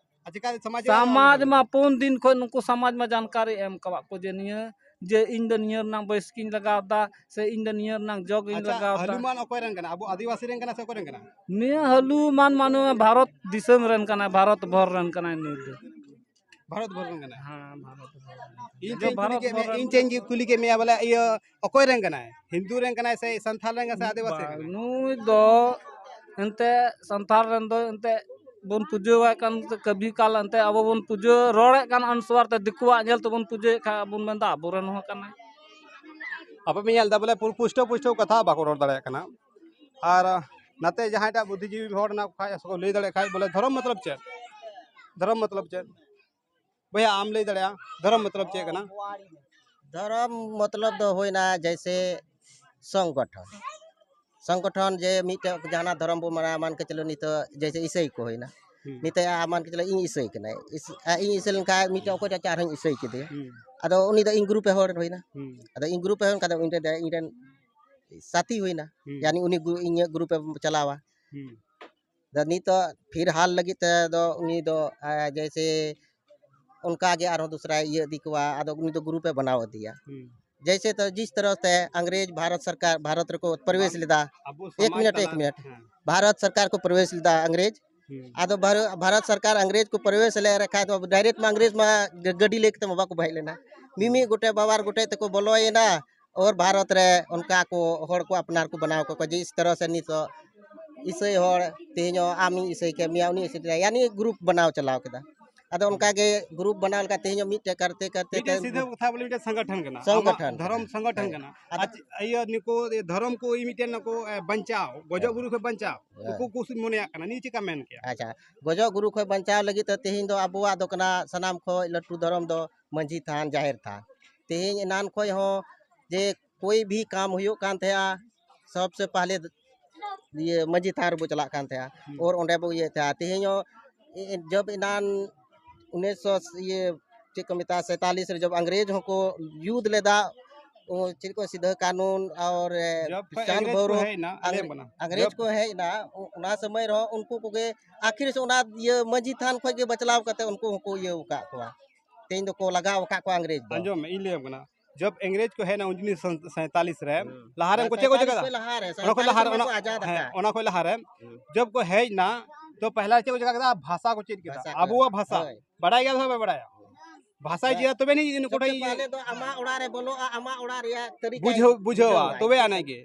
ᱟᱨ ᱪᱤᱠᱟ ᱥᱚᱢᱟᱡᱽ ᱥᱚᱢᱟᱡᱽ ᱢᱟ ᱯᱩᱱ ᱫᱤᱱ ᱠᱷᱚᱱ ᱱᱩᱠᱩ ᱥᱚᱢᱟᱡᱽ ᱢᱟ ᱡᱟᱱᱠᱟᱨᱤ ᱮᱢ ᱠᱟᱣᱟᱜ ᱠᱚ ᱡᱮ ᱱᱤᱭᱟᱹ, ᱡᱮ ᱤᱧ ᱫᱚ ᱱᱤᱭᱟᱹ ᱨᱮᱱᱟᱜ ᱵᱟᱹᱭᱥᱠᱤᱧ ᱞᱟᱜᱟᱣ ᱮᱫᱟ ᱥᱮ ᱤᱧ ᱫᱚ ᱱᱤᱭᱟᱹ ᱨᱮᱱᱟᱜ ᱡᱚᱜᱽ ᱤᱧ ᱟᱪᱪᱷᱟ, ᱞᱟᱜᱟᱣ ᱮᱫᱟ᱾ ᱦᱟᱹᱞᱩᱢᱟᱱ ᱚᱠᱚᱭ ᱨᱮᱱ ᱠᱟᱱᱟ? ᱟᱵᱚ ᱟᱹᱫᱤᱵᱟᱹᱥᱤ ᱨᱮᱱ ᱠᱟᱱᱟ ᱥᱮ ᱚᱠᱚᱭ ᱨᱮᱱ ᱠᱟᱱᱟ? ᱱᱤᱭᱟᱹ ᱦᱟᱹᱞᱩᱢᱟᱱ ᱢᱟᱱᱮ ᱵᱷᱟᱨᱚᱛ ᱫᱤᱥᱚᱢ ᱨᱮᱱ ᱠᱟᱱᱟᱭ, ᱵᱷᱟᱨᱚᱛ ᱵᱷᱚᱨ ᱨᱮᱱ ᱠᱟᱱᱟᱭ ᱱᱩᱭ ᱫᱚ᱾ ᱵᱷᱟᱨᱚᱛ ᱵᱷᱚᱨ ᱨᱮᱱ ᱠᱟᱱᱟᱭ? ᱦᱮᱸ, ᱵᱷᱟᱨᱚᱛ ᱵᱷᱚᱨ ᱨᱮᱱ ᱠᱟᱱᱟᱭ᱾ ᱤᱧ ᱪᱮᱫ ᱤᱧ ᱠᱩᱞᱤ ᱠᱮᱫ ᱢᱮᱭᱟ, ᱤᱧ ᱪᱮᱫ ᱤᱧ ᱠᱩᱞᱤ ᱠᱮᱫ ᱢᱮᱭᱟ ᱵᱚᱞᱮ ᱤᱭᱟᱹ ᱚᱠᱚᱭ ᱨᱮᱱ ᱠᱟᱱᱟᱭ? ᱦᱤᱱᱫᱩ ᱨᱮᱱ ᱠᱟᱱᱟᱭ ᱥᱮ ᱥᱟᱱᱛᱟᱲ ᱨᱮᱱ ᱠᱟᱱᱟᱭ ᱥᱮ ᱟᱹᱫᱤᱵᱟᱹᱥᱤ ᱨᱮᱱ ᱵᱟᱝ, ᱠᱟᱱᱟᱭ? ᱱᱩᱭ ᱫᱚ ᱮᱱᱛᱮ ᱥᱟᱱᱛᱟᱲ ᱨᱮᱱ ᱫᱚ ᱮᱱᱛᱮ ᱵᱚᱱ ᱯᱩᱡᱟᱹᱣᱟᱭ ᱠᱟᱱ ᱠᱟᱹᱵᱷᱤ ᱠᱟᱞ ᱮᱱᱛᱮ ᱟᱵᱚ ᱵᱚᱱ ᱯᱩᱡᱟᱹ ᱨᱚᱲᱮᱫ ᱠᱟᱱ ᱟᱱᱥᱣᱟᱨ ᱛᱮ ᱫᱤᱠᱩᱣᱟᱜ ᱧᱮᱞ ᱛᱮᱵᱚᱱ ᱯᱩᱡᱟᱹᱭᱮᱫ ᱠᱷᱟᱱ ᱟᱵᱚᱱ ᱢᱮᱱᱫᱟ ᱟᱵᱚᱨᱮᱱ ᱦᱚᱸ ᱠᱟᱱᱟᱭ᱾ ᱟᱯᱮ ᱯᱮ ᱧᱮᱞ ᱮᱫᱟ ᱵᱚᱞᱮ ᱯᱩ-, ᱯᱩᱥᱴᱟᱹᱣ ᱯᱩᱥᱴᱟᱹᱣ ᱠᱟᱛᱷᱟ ᱵᱟᱠᱚ ᱨᱚᱲ ᱫᱟᱲᱮᱭᱟᱜ ᱠᱟᱱᱟ᱾ ᱟᱨ ᱱᱟᱛᱮ ᱡᱟᱦᱟᱸᱭᱴᱟᱜ ᱵᱩᱫᱽᱫᱷᱤᱡᱤᱵᱤ ᱦᱚᱲ ᱦᱮᱱᱟᱜ ᱠᱚ ᱠᱷᱟᱡ ᱥᱮᱠᱚ ᱞᱟᱹᱭ ᱫᱟᱲᱮᱭᱟᱜ ᱠᱷᱟᱡ ᱵᱚᱞᱮ ᱫᱷᱚᱨᱚᱢ ᱢᱚᱛᱞᱚᱵ ᱪᱮᱫ? ᱫᱷᱚᱨᱚᱢ ᱢᱚᱛᱞᱚᱵ ᱪᱮᱫ? ᱵᱚᱭᱦᱟ ᱟᱢ ᱞᱟᱹᱭ ᱫᱟᱲᱮᱭᱟᱜᱼᱟ ᱫᱷᱚᱨᱚᱢ ᱢᱚᱛᱞᱚᱵ ᱪᱮᱫ ᱠᱟᱱᱟ? ᱫᱷᱚᱨᱚᱢ ᱢᱚᱛᱞᱚᱵ ᱫᱚ ᱦᱩᱭᱱᱟ ᱡᱮᱭᱥᱮ ᱥᱚᱝᱜᱚᱴᱷᱚᱱ᱾ ᱥᱚᱝᱜᱚᱴᱷᱚᱱ ᱡᱮ ᱢᱤᱫᱴᱮᱡ ᱡᱟᱦᱟᱱᱟᱜ ᱫᱷᱚᱨᱚᱢ ᱵᱚ ᱢᱟᱱᱟᱣᱟ, ᱢᱟᱱ ᱠᱮ ᱪᱚᱞᱚ ᱱᱤᱛᱚᱜ ᱡᱮᱭᱥᱮ ᱤᱥᱟᱹᱭ ᱠᱚ ᱦᱩᱭᱱᱟ᱾ ᱦᱩᱸ᱾ ᱱᱤᱛᱚᱜ ᱟᱢ ᱢᱟᱱ ᱠᱮ ᱪᱚᱞᱚ ᱤᱧ ᱤᱥᱟᱹᱭ ᱠᱟᱱᱟᱭ᱾ ᱤᱥ-, ᱟ, ᱤᱧ ᱤᱥᱟᱹᱭ ᱞᱮᱱᱠᱷᱟᱱ ᱢᱤᱫᱴᱮᱡ ᱚᱠᱚᱭ ᱪᱚ ᱟᱨᱦᱚᱸᱧ ᱤᱥᱟᱹᱭ ᱠᱮᱫᱮᱭᱟ᱾ ᱦᱩᱸ᱾ ᱟᱫᱚ ᱩᱱᱤ ᱫᱚ ᱤᱧ ᱜᱨᱩᱯ ᱮ ᱦᱚᱲ ᱦᱩᱭᱱᱟ᱾ ᱦᱩᱸ᱾ ᱟᱫᱚ ᱤᱧ ᱜᱨᱩᱯ ᱮ ᱦᱩᱭ ᱠᱷᱟᱱ ᱫᱚ ᱩᱱᱤ ᱫᱚ ᱤᱧ ᱨᱮᱱ ᱥᱟᱛᱷᱤ ᱦᱩᱭᱱᱟ᱾ ᱦᱩᱸ᱾ ᱭᱟᱱᱤ ᱩᱱᱤ ᱜᱨᱩ-, ᱤᱧᱟᱹᱜ ᱜᱨᱩᱯ ᱮ ᱪᱟᱞᱟᱣᱟ᱾ ᱦᱩᱸ᱾ ᱟᱫᱚ ᱱᱤᱛᱚᱜ ᱯᱷᱤᱨᱦᱟᱞ ᱞᱟᱹᱜᱤᱫ ᱛᱮ ᱫᱚ ᱩᱱᱤ ᱫᱚ, ᱟ, ᱡᱮᱭᱥᱮ ᱚᱱᱠᱟ ᱜᱮ ᱟᱨᱦᱚᱸ ᱫᱩᱥᱨᱟᱭ ᱤᱭᱟᱹ ᱤᱫᱤ ᱠᱚᱣᱟ, ᱟᱫᱚ ᱩᱱᱤ ᱫᱚ ᱜᱨᱩᱯ ᱮ ᱵᱮᱱᱟᱣ ᱤᱫᱤᱭᱟ᱾ ᱦᱩᱸ᱾ ᱡᱮᱭᱥᱮ ᱛᱚ ᱡᱤᱥ ᱛᱚᱨᱚᱦ ᱥᱮ ᱟᱝᱨᱮᱡᱽ ᱵᱷᱟᱨᱚᱛ ᱥᱚᱨᱠᱟᱨ ᱵᱷᱟᱨᱚᱛ ᱨᱮᱠᱚ ᱯᱨᱚᱵᱮᱥ ᱵᱟᱝ, ᱞᱮᱫᱟ᱾ ᱟᱵᱚ ᱮᱠ ᱥᱚᱢᱟᱡᱽ ᱢᱤᱱᱤᱴ, ᱮᱠ ᱛᱟᱞᱟ ᱢᱤᱱᱤᱴ᱾ ᱦᱮᱸ᱾ ᱵᱷᱟᱨᱚᱛ ᱥᱚᱨᱠᱟᱨ ᱠᱚ ᱯᱨᱚᱵᱮᱥ ᱞᱮᱫᱟ ᱟᱝᱨᱮᱡᱽ᱾ ᱦᱩᱸ᱾ ᱟᱫᱚ ᱵᱷᱟᱨᱚ-, ᱵᱷᱟᱨᱚᱛ ᱥᱚᱨᱠᱟᱨ ᱟᱝᱨᱮᱡᱽ ᱠᱚ ᱯᱨᱚᱵᱮᱥ ᱞᱮᱫ ᱨᱮᱠᱷᱟᱡ ᱫᱚ ᱰᱟᱭᱨᱮᱠᱴ ᱢᱟ ᱟᱝᱨᱮᱡᱽ ᱢᱟ ᱜᱟᱹ-, ᱜᱟᱹᱰᱤ ᱞᱟᱹᱭ ᱠᱟᱛᱮ ᱢᱟ ᱵᱟᱠᱚ ᱵᱟᱦᱮᱡ ᱞᱮᱱᱟ᱾ ᱢᱤᱢᱤᱫ ᱜᱚᱴᱮᱡ ᱵᱟᱵᱟᱨ ᱜᱚᱴᱮᱡ ᱛᱮᱠᱚ ᱵᱚᱞᱚᱭᱮᱱᱟ᱾ ᱚᱨ ᱵᱷᱟᱨᱚᱛ ᱨᱮ ᱚᱱᱠᱟ ᱠᱚ ᱦᱚᱲ ᱠᱚ ᱟᱯᱱᱟᱨ ᱠᱚ ᱵᱮᱱᱟᱣ ᱠᱚ ᱡᱮ ᱤᱥ ᱛᱚᱨᱚᱦ ᱥᱮ ᱱᱤᱛᱚᱜ ᱤᱥᱟᱹᱭ ᱦᱚᱲ ᱛᱮᱦᱮᱧ ᱦᱚᱸ ᱟᱢᱤᱧ ᱤᱥᱟᱹᱭ ᱠᱮᱫ ᱢᱮᱭᱟ, ᱩᱱᱤ ᱤᱥᱟᱹᱭ ᱠᱮᱫᱟ, ᱭᱟᱱᱤ ᱜᱨᱩᱯ ᱵᱮᱱᱟᱣ ᱪᱟᱞᱟᱣ ᱠᱮᱫᱟ᱾ ᱟᱫᱚ ᱚᱱᱠᱟ ᱜᱮ ᱜᱨᱩᱯ ᱵᱮᱱᱟᱣ ᱞᱮᱠᱟ ᱛᱮᱦᱮᱧ ᱦᱚᱸ ᱢᱤᱫᱴᱮᱡ ᱠᱟᱨᱛᱮ ᱠᱟᱨᱛᱮ ᱢᱤᱫᱴᱮᱱ ᱛᱮ ᱥᱤᱫᱷᱟᱹ ᱠᱟᱛᱷᱟ ᱵᱚᱞᱮ ᱢᱤᱫᱴᱮᱱ ᱥᱚᱝᱜᱚᱴᱷᱚᱱ ᱠᱟᱱᱟ᱾ ᱥᱚᱝᱜᱚᱴᱷᱚᱱ ᱟᱢᱟᱜ ᱫᱷᱚᱨᱚᱢ ᱠᱟᱱᱟ᱾ ᱥᱚᱝᱜᱚᱴᱷᱚᱱ ᱦᱮᱸ᱾ ᱠᱟᱱᱟ᱾ ᱟᱫᱚ ᱟᱨ ᱤᱭᱟᱹ ᱱᱩᱠᱩ ᱫᱷᱚᱨᱚᱢ ᱠᱚ ᱢᱤᱫᱴᱮᱱ ᱱᱩᱠᱩ, ᱮ, ᱵᱟᱧᱪᱟᱣ, ᱜᱚᱡᱚᱜ ᱦᱮᱸ᱾ ᱜᱩᱨᱩ ᱠᱷᱚᱱ ᱵᱟᱧᱪᱟᱣ, ᱦᱮᱸ᱾ ᱩᱱᱠᱩ ᱠᱚ ᱢᱚᱱᱮᱭᱟᱜ ᱠᱟᱱᱟ, ᱱᱤᱭᱟᱹ ᱪᱮᱠᱟ ᱢᱮᱱ ᱠᱮᱭᱟ? ᱟᱪᱪᱷᱟ, ᱜᱚᱡᱚᱜ ᱜᱩᱨᱩ ᱠᱷᱚᱱ ᱵᱟᱧᱪᱟᱣ ᱞᱟᱹᱜᱤᱫ ᱛᱮ ᱛᱮᱦᱮᱧ ᱫᱚ ᱟᱵᱚᱣᱟᱜ ᱫᱚ ᱠᱟᱱᱟ ᱥᱟᱱᱟᱢ ᱠᱷᱚᱱ ᱞᱟᱹᱴᱩ ᱫᱷᱚᱨᱚᱢ ᱫᱚ ᱢᱟᱹᱡᱷᱤ ᱛᱷᱟᱱ, ᱡᱟᱦᱮᱨ ᱛᱷᱟᱱ᱾ ᱛᱮᱦᱮᱧ ᱮᱱᱟᱱ ᱠᱷᱚᱱ ᱦᱚᱸ ᱡᱮ ᱠᱳᱭ ᱵᱷᱤ ᱠᱟᱢ ᱦᱩᱭᱩᱜ ᱠᱟᱱ ᱛᱟᱦᱮᱸᱜᱼᱟ, ᱥᱚᱵᱥᱮ ᱯᱟᱦᱞᱮ ᱤᱭᱟᱹ ᱢᱟᱹᱡᱷᱤ ᱛᱷᱟᱱ ᱨᱮᱵᱚ ᱪᱟᱞᱟᱜ ᱠᱟᱱ ᱛᱟᱦᱮᱸᱜᱼᱟ᱾ ᱦᱩᱸ᱾ ᱚᱨ ᱚᱸᱰᱮ ᱵᱚ ᱤᱭᱟᱹᱭᱮᱫ ᱛᱟᱦᱮᱸᱜᱼᱟ᱾ ᱛᱮᱦᱮᱧ ᱦᱚᱸ ᱤ-, ᱤ-, ᱡᱚᱵ ᱮᱱᱟᱱ ᱩᱱᱤᱥ ᱥᱚ ᱤᱭᱟᱹ ᱪᱮᱫ ᱠᱚ ᱢᱮᱛᱟᱜᱼᱟ, ᱥᱮᱛᱟᱞᱤᱥ ᱨᱮ ᱡᱚᱵ ᱟᱝᱨᱮᱡᱽ ᱦᱚᱸᱠᱚ ᱭᱩᱫᱷ ᱞᱮᱫᱟ, ᱚ, ᱪᱮᱫ ᱠᱚ ᱥᱤᱫᱷᱟᱹ ᱠᱟᱹᱱᱩᱱ ᱟᱨ, ᱮ, ᱡᱚᱵ ᱠᱷᱚᱡ ᱪᱟᱸᱫ ᱤᱝᱨᱮᱡᱽ ᱠᱚ ᱵᱷᱳᱭᱨᱳᱵ ᱦᱮᱡ ᱮᱱᱟ, ᱟᱝ-, ᱞᱟᱹᱭᱟᱢ ᱠᱟᱱᱟ᱾ ᱟᱝᱨᱮᱡᱽ ᱡᱚᱵ ᱠᱚ ᱦᱮᱡ ᱮᱱᱟ, ᱚ-, ᱚᱱᱟ ᱥᱚᱢᱚᱭ ᱨᱮᱦᱚᱸ ᱩᱱᱠᱩ ᱠᱚᱜᱮ ᱟᱹᱠᱷᱤᱨ ᱥᱮ ᱚᱱᱟ ᱤᱭᱟᱹ ᱢᱟᱹᱡᱷᱤ ᱛᱷᱟᱱ ᱠᱷᱚᱡ ᱜᱮ ᱵᱟᱪᱞᱟᱣ ᱠᱟᱛᱮ ᱩᱱᱠᱩ ᱦᱚᱸᱠᱚ ᱤᱭᱟᱹ ᱟᱠᱟᱫ ᱠᱚᱣᱟ᱾ ᱛᱮᱦᱮᱧ ᱫᱚᱠᱚ ᱞᱟᱜᱟᱣ ᱟᱠᱟᱫ ᱠᱚᱣᱟ ᱟᱝᱨᱮᱡᱽ ᱫᱚ᱾ ᱟᱸᱡᱚᱢ ᱢᱮ, ᱤᱧ ᱞᱟᱹᱭᱟᱢ ᱠᱟᱱᱟ, ᱡᱚᱵ ᱤᱝᱨᱮᱡᱽ ᱠᱚ ᱦᱮᱡ ᱮᱱᱟ ᱩᱱᱤᱥ ᱥᱚ ᱥᱟᱭᱛᱟᱞᱤᱥ ᱨᱮ, ᱦᱩᱸ᱾ ᱞᱟᱦᱟᱨᱮ ᱩᱱᱠᱩ ᱪᱮᱫ ᱠᱚ ᱪᱤᱠᱟᱹ ᱥᱟᱭᱛᱟᱞᱤᱥ ᱠᱮᱫᱟ? ᱠᱷᱚᱡ ᱞᱟᱦᱟᱨᱮ, ᱚᱱᱟ ᱠᱷᱚᱡ ᱥᱟᱭᱛᱟᱞᱤᱥ ᱞᱟᱦᱟᱨᱮ, ᱨᱮ ᱚᱱᱟ, ᱢᱟᱠᱚ ᱟᱡᱟᱫ ᱦᱮᱸ, ᱟᱠᱟᱫ᱾ ᱚᱱᱟ ᱠᱷᱚᱡ ᱞᱟᱦᱟᱨᱮ ᱦᱩᱸ᱾ ᱡᱚᱵ ᱠᱚ ᱦᱮᱡ ᱮᱱᱟ, ᱛᱚ ᱯᱟᱦᱞᱟ ᱪᱮᱫ ᱠᱚ ᱪᱤᱠᱟᱹ ᱠᱮᱫᱟ? ᱵᱷᱟᱥᱟ ᱠᱚ ᱪᱮᱫ ᱠᱮᱫᱟ, ᱵᱷᱟᱥᱟ ᱠᱚ, ᱟᱵᱚᱣᱟᱜ ᱵᱷᱟᱥᱟ᱾ ᱦᱳᱭ᱾ ᱵᱟᱲᱟᱭ ᱜᱮᱭᱟ ᱥᱮ ᱵᱟᱭ ᱵᱟᱲᱟᱭᱟ? ᱵᱷᱟᱥᱟᱭ ᱵᱟ-, ᱪᱮᱫᱟ ᱛᱚᱵᱮ ᱱᱤᱡ ᱱᱩᱠᱩ ᱥᱚᱵᱥᱮ ᱴᱷᱮᱱ ᱯᱟᱦᱞᱮ ᱫᱚ ᱟᱢᱟᱜ ᱚᱲᱟᱜ ᱨᱮ ᱵᱚᱞᱚᱜᱼᱟ, ᱟᱢᱟᱜ ᱚᱲᱟᱜ ᱨᱮᱭᱟᱜ ᱛᱟᱹᱨᱤᱠᱟᱭ ᱵᱩᱡᱷᱟᱹᱣ, ᱵᱩᱡᱷᱟᱹᱣᱟ, ᱵᱩᱡᱷᱟᱹᱣᱟᱭ᱾ ᱛᱚᱵᱮ ᱟᱱᱟᱜ ᱜᱮ᱾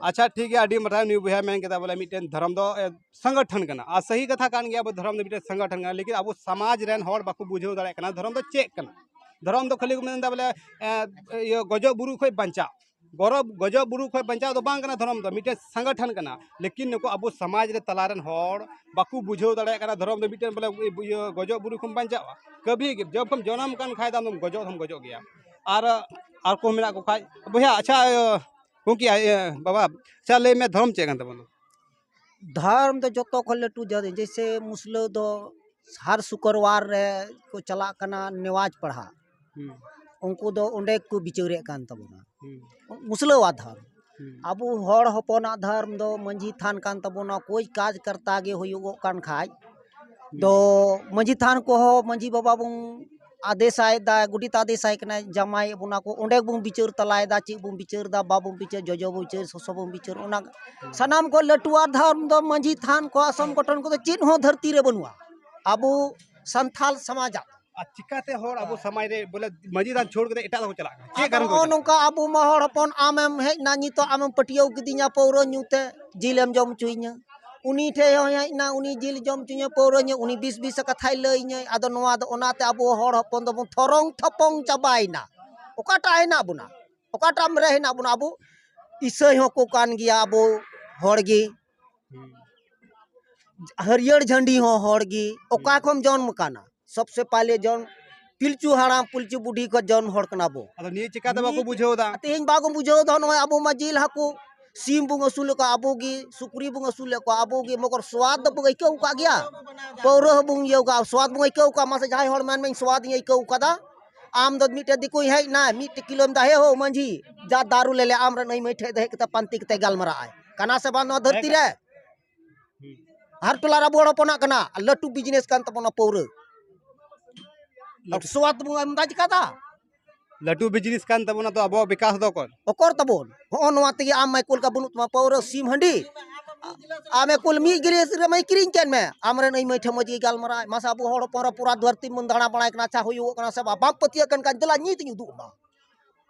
ᱟᱪᱪᱷᱟ, ᱴᱷᱤᱠ ᱜᱮᱭᱟ, ᱟᱹᱰᱤ ᱢᱟᱨᱟᱝ ᱱᱩᱭ ᱵᱚᱭᱦᱟ ᱢᱮᱱ ᱠᱮᱫᱟ ᱵᱚᱞᱮ ᱢᱤᱫᱴᱮᱱ ᱫᱷᱚᱨᱚᱢ ᱫᱚ, ᱮ, ᱥᱚᱝᱜᱚᱴᱷᱚᱱ ᱠᱟᱱᱟ᱾ ᱟᱨ ᱥᱟᱹᱦᱤ ᱠᱟᱛᱷᱟ ᱠᱟᱱ ᱜᱮᱭᱟ, ᱟᱵᱚ ᱫᱷᱚᱨᱚᱢ ᱫᱚ ᱢᱤᱫᱴᱮᱱ ᱥᱚᱝᱜᱚᱴᱷᱚᱱ ᱠᱟᱱᱟ, ᱞᱮᱠᱤᱱ ᱟᱵᱚ ᱥᱚᱢᱟᱡᱽ ᱨᱮᱱ ᱦᱚᱲ ᱵᱟᱠᱚ ᱵᱩᱡᱷᱟᱹᱣ ᱫᱟᱲᱮᱭᱟᱜ ᱠᱟᱱᱟ ᱫᱷᱚᱨᱚᱢ ᱫᱚ ᱪᱮᱫ ᱠᱟᱱᱟ᱾ ᱫᱷᱚᱨᱚᱢ ᱫᱚ ᱠᱷᱟᱹᱞᱤ ᱠᱚ ᱢᱮᱱᱫᱟ ᱵᱚᱞᱮ, ᱮ, ᱤᱭᱟᱹ, ᱜᱚᱡᱚᱜ ᱵᱩᱨᱩ ᱠᱷᱚᱡ ᱵᱟᱧᱪᱟᱣ᱾ ᱜᱚᱨᱚᱵ, ᱜᱚᱡᱚᱜ ᱵᱩᱨᱩ ᱠᱷᱚᱡ ᱵᱟᱧᱪᱟᱣ ᱫᱚ ᱵᱟᱝ ᱠᱟᱱᱟ ᱫᱷᱚᱨᱚᱢ ᱫᱚ, ᱢᱤᱫᱴᱮᱱ ᱥᱚᱝᱜᱚᱴᱷᱚᱱ ᱠᱟᱱᱟ᱾ ᱞᱮᱠᱤᱱ ᱱᱩᱠᱩ ᱟᱵᱚ ᱥᱚᱢᱟᱡᱽ ᱨᱮ ᱛᱟᱞᱟ ᱨᱮᱱ ᱦᱚᱲ ᱵᱟᱠᱚ ᱵᱩᱡᱷᱟᱹᱣ ᱫᱟᱲᱮᱭᱟᱜ ᱠᱟᱱᱟ ᱫᱷᱚᱨᱚᱢ ᱫᱚ ᱢᱤᱫᱴᱮᱱ ᱵᱚᱞᱮ ᱤᱭᱟᱹ ᱜᱚᱡᱚᱜ ᱵᱩᱨᱩ ᱠᱷᱚᱱ ᱵᱟᱧᱪᱟᱜᱼᱟ᱾ ᱠᱟᱹᱵᱷᱤ ᱜᱮ ᱡᱚᱵ ᱠᱷᱚᱱ ᱡᱚᱱᱚᱢ ᱠᱟᱱ ᱠᱷᱟᱡ ᱫᱚ ᱟᱢᱫᱚᱢ ᱜᱚᱡᱚᱜ ᱦᱚᱸᱢ ᱜᱚᱡᱚᱜ ᱜᱮᱭᱟ᱾ ᱟᱨ, ᱟᱨ ᱠᱚ ᱢᱮᱱᱟᱜ ᱠᱚ ᱠᱷᱟᱡ ᱵᱚᱭᱦᱟ, ᱟᱪᱪᱷᱟ, ᱤᱭᱟᱹ, ᱜᱚᱢᱠᱮ, ᱤᱭᱟᱹ, ᱵᱟᱵᱟ, ᱟᱪᱪᱷᱟ, ᱞᱟᱹᱭ ᱢᱮ, ᱫᱷᱚᱨᱚᱢ ᱪᱮᱫ ᱠᱟᱱ ᱛᱟᱵᱚᱱᱟ? ᱫᱷᱚᱨᱚᱢ ᱫᱚ ᱡᱚᱛᱚ ᱠᱷᱚᱱ ᱞᱟᱹᱴᱩ ᱡᱟᱹᱛ, ᱡᱮᱭᱥᱮ ᱢᱩᱥᱞᱟᱹ ᱫᱚ ᱦᱟᱨ ᱥᱩᱠᱨᱵᱟᱨ ᱨᱮ ᱠᱚ ᱪᱟᱞᱟᱜ ᱠᱟᱱᱟ ᱱᱮᱣᱟᱡᱽ ᱯᱟᱲᱦᱟᱜ᱾ ᱦᱩᱸ᱾ ᱩᱱᱠᱩ ᱫᱚ ᱚᱸᱰᱮ ᱠᱚ ᱵᱤᱪᱟᱹᱨᱮᱫ ᱠᱟᱱ ᱛᱟᱵᱚᱱᱟ᱾ ᱦᱩᱸ᱾ ᱢᱩᱥᱞᱟᱹᱣᱟᱜ ᱫᱷᱚᱨᱚᱢ᱾ ᱦᱩᱸ᱾ ᱟᱵᱚ ᱦᱚᱲ ᱦᱚᱯᱚᱱᱟᱜ ᱫᱷᱚᱨᱚᱢ ᱫᱚ ᱢᱟᱹᱡᱷᱤ ᱛᱷᱟᱱ ᱠᱟᱱ ᱛᱟᱵᱚᱱᱟ, ᱠᱳᱭ ᱠᱟᱡᱽ ᱠᱟᱨᱛᱟ ᱜᱮ ᱦᱩᱭᱩᱜᱚᱜ ᱠᱟᱱ ᱠᱷᱟᱡ ᱫᱚ ᱢᱟᱹᱡᱷᱤ ᱛᱷᱟᱱ ᱠᱚᱦᱚᱸ ᱢᱟᱹᱡᱷᱤ ᱵᱟᱵᱟ ᱵᱚᱱ ᱟᱫᱮᱥᱟᱭ ᱫᱟ, ᱜᱚᱰᱮᱛ ᱟᱫᱮᱥᱟᱭ ᱠᱟᱱᱟᱭ, ᱡᱟᱶᱟᱭᱮᱫ ᱵᱚᱱᱟ ᱠᱚ, ᱚᱸᱰᱮ ᱜᱮᱵᱚᱱ ᱵᱤᱪᱟᱹᱨ ᱛᱟᱞᱟᱭᱮᱫᱟ, ᱪᱮᱫ ᱵᱚᱱ ᱵᱤᱪᱟᱹᱨ ᱫᱟ, ᱵᱟᱵᱚᱱ ᱵᱤᱪᱟᱹᱨ, ᱡᱚᱡᱚ ᱵᱚᱱ ᱵᱤᱪᱟᱹᱨ, ᱥᱚᱥᱚ ᱵᱚᱱ ᱵᱤᱪᱟᱹᱨ, ᱚᱱᱟ ᱥᱟᱱᱟᱢ ᱠᱷᱚᱱ ᱞᱟᱹᱴᱩᱣᱟᱜ ᱫᱷᱚᱨᱚᱢ ᱫᱚ ᱢᱟᱹᱡᱷᱤ ᱛᱷᱟᱱ ᱠᱚ, ᱥᱚᱝᱜᱚᱴᱷᱚᱱ ᱠᱚᱫᱚ ᱪᱮᱫ ᱦᱚᱸ ᱫᱷᱟᱹᱨᱛᱤ ᱨᱮ ᱵᱟᱹᱱᱩᱜᱼᱟ ᱟᱵᱚ ᱥᱟᱱᱛᱟᱞ ᱥᱚᱢᱟᱡᱟᱜ᱾ ᱟᱨ ᱪᱤᱠᱟᱛᱮ ᱦᱚᱲ ᱟᱵᱚ ᱥᱚᱢᱟᱡᱽ ᱨᱮ ᱵᱚᱞᱮ ᱢᱟᱹᱡᱷᱤ ᱛᱷᱟᱱ ᱪᱷᱳᱲ ᱠᱟᱛᱮ ᱮᱴᱟᱜ ᱫᱚᱠᱚ ᱪᱟᱞᱟᱜ ᱠᱟᱱᱟ? ᱪᱮᱫ ᱟᱫᱚ ᱠᱟᱨᱚᱱ ᱠᱚ ᱱᱚᱜᱼᱚ ᱠᱟᱱᱟ? ᱱᱚᱝᱠᱟ ᱟᱵᱚ ᱢᱟ ᱦᱚᱲ ᱦᱚᱯᱚᱱ, ᱟᱢᱮᱢ ᱦᱮᱡ ᱮᱱᱟ, ᱱᱤᱛᱚᱜ ᱟᱢᱮᱢ ᱯᱟᱹᱴᱭᱟᱹᱣ ᱠᱤᱫᱤᱧᱟ ᱯᱟᱹᱣᱨᱟᱹ ᱧᱩ ᱛᱮ, ᱡᱤᱞᱮᱢ ᱡᱚᱢ ᱦᱚᱪᱚᱭᱤᱧᱟ᱾ ᱩᱱᱤ ᱴᱷᱮᱡ ᱦᱚᱸ ᱦᱮᱡ ᱮᱱᱟ, ᱩᱱᱤ ᱡᱤᱞ ᱡᱚᱢ ᱦᱚᱪᱚᱧᱟ ᱯᱟᱹᱣᱨᱟᱹ ᱧᱩ, ᱩᱱᱤ ᱵᱤᱥ ᱵᱤᱥ ᱠᱟᱛᱷᱟᱭ ᱞᱟᱹᱭᱟᱹᱧᱟᱹᱭ᱾ ᱟᱫᱚ ᱱᱚᱣᱟ ᱫᱚ ᱚᱱᱟᱛᱮ ᱟᱵᱚ ᱦᱚᱲ ᱦᱚᱯᱚᱱ ᱫᱚᱵᱚᱱ ᱛᱷᱚᱨᱚᱝ ᱛᱷᱚᱯᱚᱝ ᱪᱟᱵᱟᱭᱮᱱᱟ᱾ ᱚᱠᱟᱴᱟᱜ ᱦᱮᱱᱟᱜ ᱵᱚᱱᱟ? ᱚᱠᱟᱴᱟᱜ ᱨᱮ ᱦᱮᱱᱟᱜ ᱵᱚᱱᱟ? ᱟᱵᱚ ᱤᱥᱟᱹᱭ ᱦᱚᱸᱠᱚ ᱠᱟᱱ ᱜᱮᱭᱟ ᱟᱵᱚ ᱦᱚᱲ ᱜᱮ᱾ ᱦᱩᱸ᱾ ᱦᱟᱹᱨᱭᱟᱹᱲ ᱡᱷᱟᱹᱱᱰᱤ ᱦᱚᱸ ᱦᱚᱲ ᱜᱮ᱾ ᱚᱠᱟ ᱦᱩᱸ᱾ ᱠᱷᱚᱱ ᱡᱚᱱᱢ ᱠᱟᱱᱟ? ᱥᱚᱵᱥᱮ ᱯᱟᱦᱞᱮ ᱡᱚᱱᱢ ᱯᱤᱞᱪᱩ ᱦᱟᱲᱟᱢ ᱯᱤᱞᱪᱩ ᱵᱩᱰᱷᱤ ᱠᱷᱚᱱ ᱡᱚᱱᱢ ᱦᱚᱲ ᱠᱟᱱᱟ ᱵᱚ᱾ ᱟᱫᱚ ᱱᱤᱭᱟᱹ ᱪᱤᱠᱟᱹᱛᱮ ᱵᱟᱠᱚ ᱵᱩᱡᱷᱟᱹᱣ ᱮᱫᱟ? ᱛᱮᱦᱮᱧ ᱵᱟᱠᱚ ᱵᱩᱡᱷᱟᱹᱣ ᱮᱫᱟ᱾ ᱱᱚᱜᱼᱚᱭ ᱟᱵᱚ ᱢᱟ ᱡᱤᱞ ᱦᱟᱹᱠᱩ, ᱥᱤᱢ ᱵᱚᱱ ᱟᱹᱥᱩᱞᱮᱫ ᱠᱚᱣᱟ ᱟᱵᱚ ᱜᱮ, ᱥᱩᱠᱨᱤ ᱵᱚᱱ ᱟᱹᱥᱩᱞᱮᱫ ᱠᱚᱣᱟ ᱟᱵᱚ ᱜᱮ, ᱢᱚᱜᱚᱨ ᱥᱣᱟᱫ ᱫᱚ ᱵᱚᱱ ᱟᱹᱭᱠᱟᱹᱣ ᱠᱟᱜ ᱜᱮᱭᱟ᱾ ᱯᱟᱹᱣᱨᱟᱹ ᱦᱚᱸ ᱵᱚᱱ ᱤᱭᱟᱹᱣ ᱠᱟᱜᱼᱟ, ᱥᱣᱟᱫ ᱵᱚᱱ ᱟᱹᱭᱠᱟᱹᱣ ᱠᱟᱜᱼᱟ᱾ ᱢᱟᱥᱮ ᱡᱟᱦᱟᱸᱭ ᱦᱚᱲ ᱢᱮᱱ ᱢᱮ, ᱤᱧ ᱥᱣᱟᱫ ᱤᱧ ᱟᱹᱭᱠᱟᱹᱣ ᱠᱟᱫᱟ᱾ ᱟᱢ ᱫᱚ ᱢᱤᱫᱴᱮᱡ ᱫᱤᱠᱩᱭ ᱦᱮᱡ ᱮᱱᱟ, ᱢᱤᱫᱴᱮᱡ ᱠᱤᱞᱳᱢ ᱫᱟ, "ᱦᱮ ᱦᱳ ᱢᱟᱹᱡᱷᱤ, ᱡᱟ ᱫᱟᱨᱩ ᱞᱮ ᱞᱮ ᱟᱢ ᱨᱮᱱ ᱟᱹᱭ ᱢᱟᱹᱭ ᱴᱷᱮᱡ ᱫᱚ ᱦᱮᱡ ᱠᱟᱛᱮ ᱯᱟᱱᱛᱮ ᱠᱟᱛᱮ ᱜᱟᱞᱢᱟᱨᱟᱜ ᱟᱭ ᱠᱟᱱᱟ ᱥᱮ ᱵᱟᱝ ᱱᱚᱣᱟ ᱫᱷᱟᱹᱨᱛᱤ ᱨᱮ?" ᱦᱩᱸ᱾ ᱦᱟᱨ ᱴᱚᱞᱟ ᱨᱮ ᱟᱵᱚ ᱦᱚᱲ ᱦᱚᱯᱚᱱᱟᱜ ᱠᱟᱱᱟ, ᱞᱟᱹᱴᱩ ᱵᱤᱡᱽᱱᱮᱥ ᱠᱟᱱ ᱛᱟᱵᱚᱱᱟ ᱯᱟᱹᱣᱨᱟᱹ᱾ ᱞᱟᱹᱴᱩ ᱥᱣᱟᱫ ᱵᱚᱱ ᱟᱢᱫᱟ ᱪᱤᱠᱟᱹᱫᱟ? ᱞᱟᱹᱴᱩ ᱵᱤᱡᱽᱱᱮᱥ ᱠᱟᱱ ᱛᱟᱵᱚᱱᱟ, ᱛᱚ ᱟᱵᱚᱣᱟᱜ ᱵᱤᱠᱟᱥ ᱫᱚ ᱚᱠᱚᱨ? ᱚᱠᱚᱨ ᱛᱟᱵᱚᱱ? ᱦᱚᱸᱜᱼᱚ ᱱᱚᱣᱟ ᱛᱮᱜᱮ ᱟᱢ ᱢᱟᱭ ᱠᱩᱞ ᱠᱟ ᱵᱟᱹᱱᱩᱜ ᱛᱟᱢᱟ ᱯᱟᱹᱣᱨᱟᱹ, ᱥᱤᱢ, ᱦᱟᱺᱰᱤ᱾ ᱟᱢᱮ ᱠᱩᱞ ᱢᱤᱫ ᱜᱤᱞᱟᱹᱥ ᱨᱮ ᱢᱟᱹᱭ ᱠᱤᱨᱤᱧ ᱠᱮᱫ ᱢᱮ, ᱟᱢᱨᱮᱱ ᱟᱹᱭ ᱢᱟᱹᱭ ᱴᱷᱮᱱ ᱢᱚᱡᱽ ᱜᱮ ᱜᱟᱞᱢᱟᱨᱟᱣ᱾ ᱢᱟᱥᱮ ᱟᱵᱚ ᱦᱚᱲ ᱦᱚᱯᱚᱱ ᱨᱮ ᱯᱩᱨᱟ ᱫᱷᱟᱹᱨᱛᱤ ᱵᱚᱱ ᱫᱟᱬᱟ ᱵᱟᱲᱟᱭ ᱠᱟᱱᱟ, ᱟᱪᱪᱷᱟ ᱦᱩᱭᱩᱜᱚᱜ ᱠᱟᱱᱟ ᱥᱮ ᱵᱟᱝ? ᱵᱟᱢ ᱯᱟᱹᱛᱭᱟᱹᱜ ᱠᱟᱱ ᱠᱷᱟᱱ ᱫᱮᱞᱟ ᱧᱤᱛ ᱤᱧ ᱩᱫᱩᱜ ᱟᱢᱟ᱾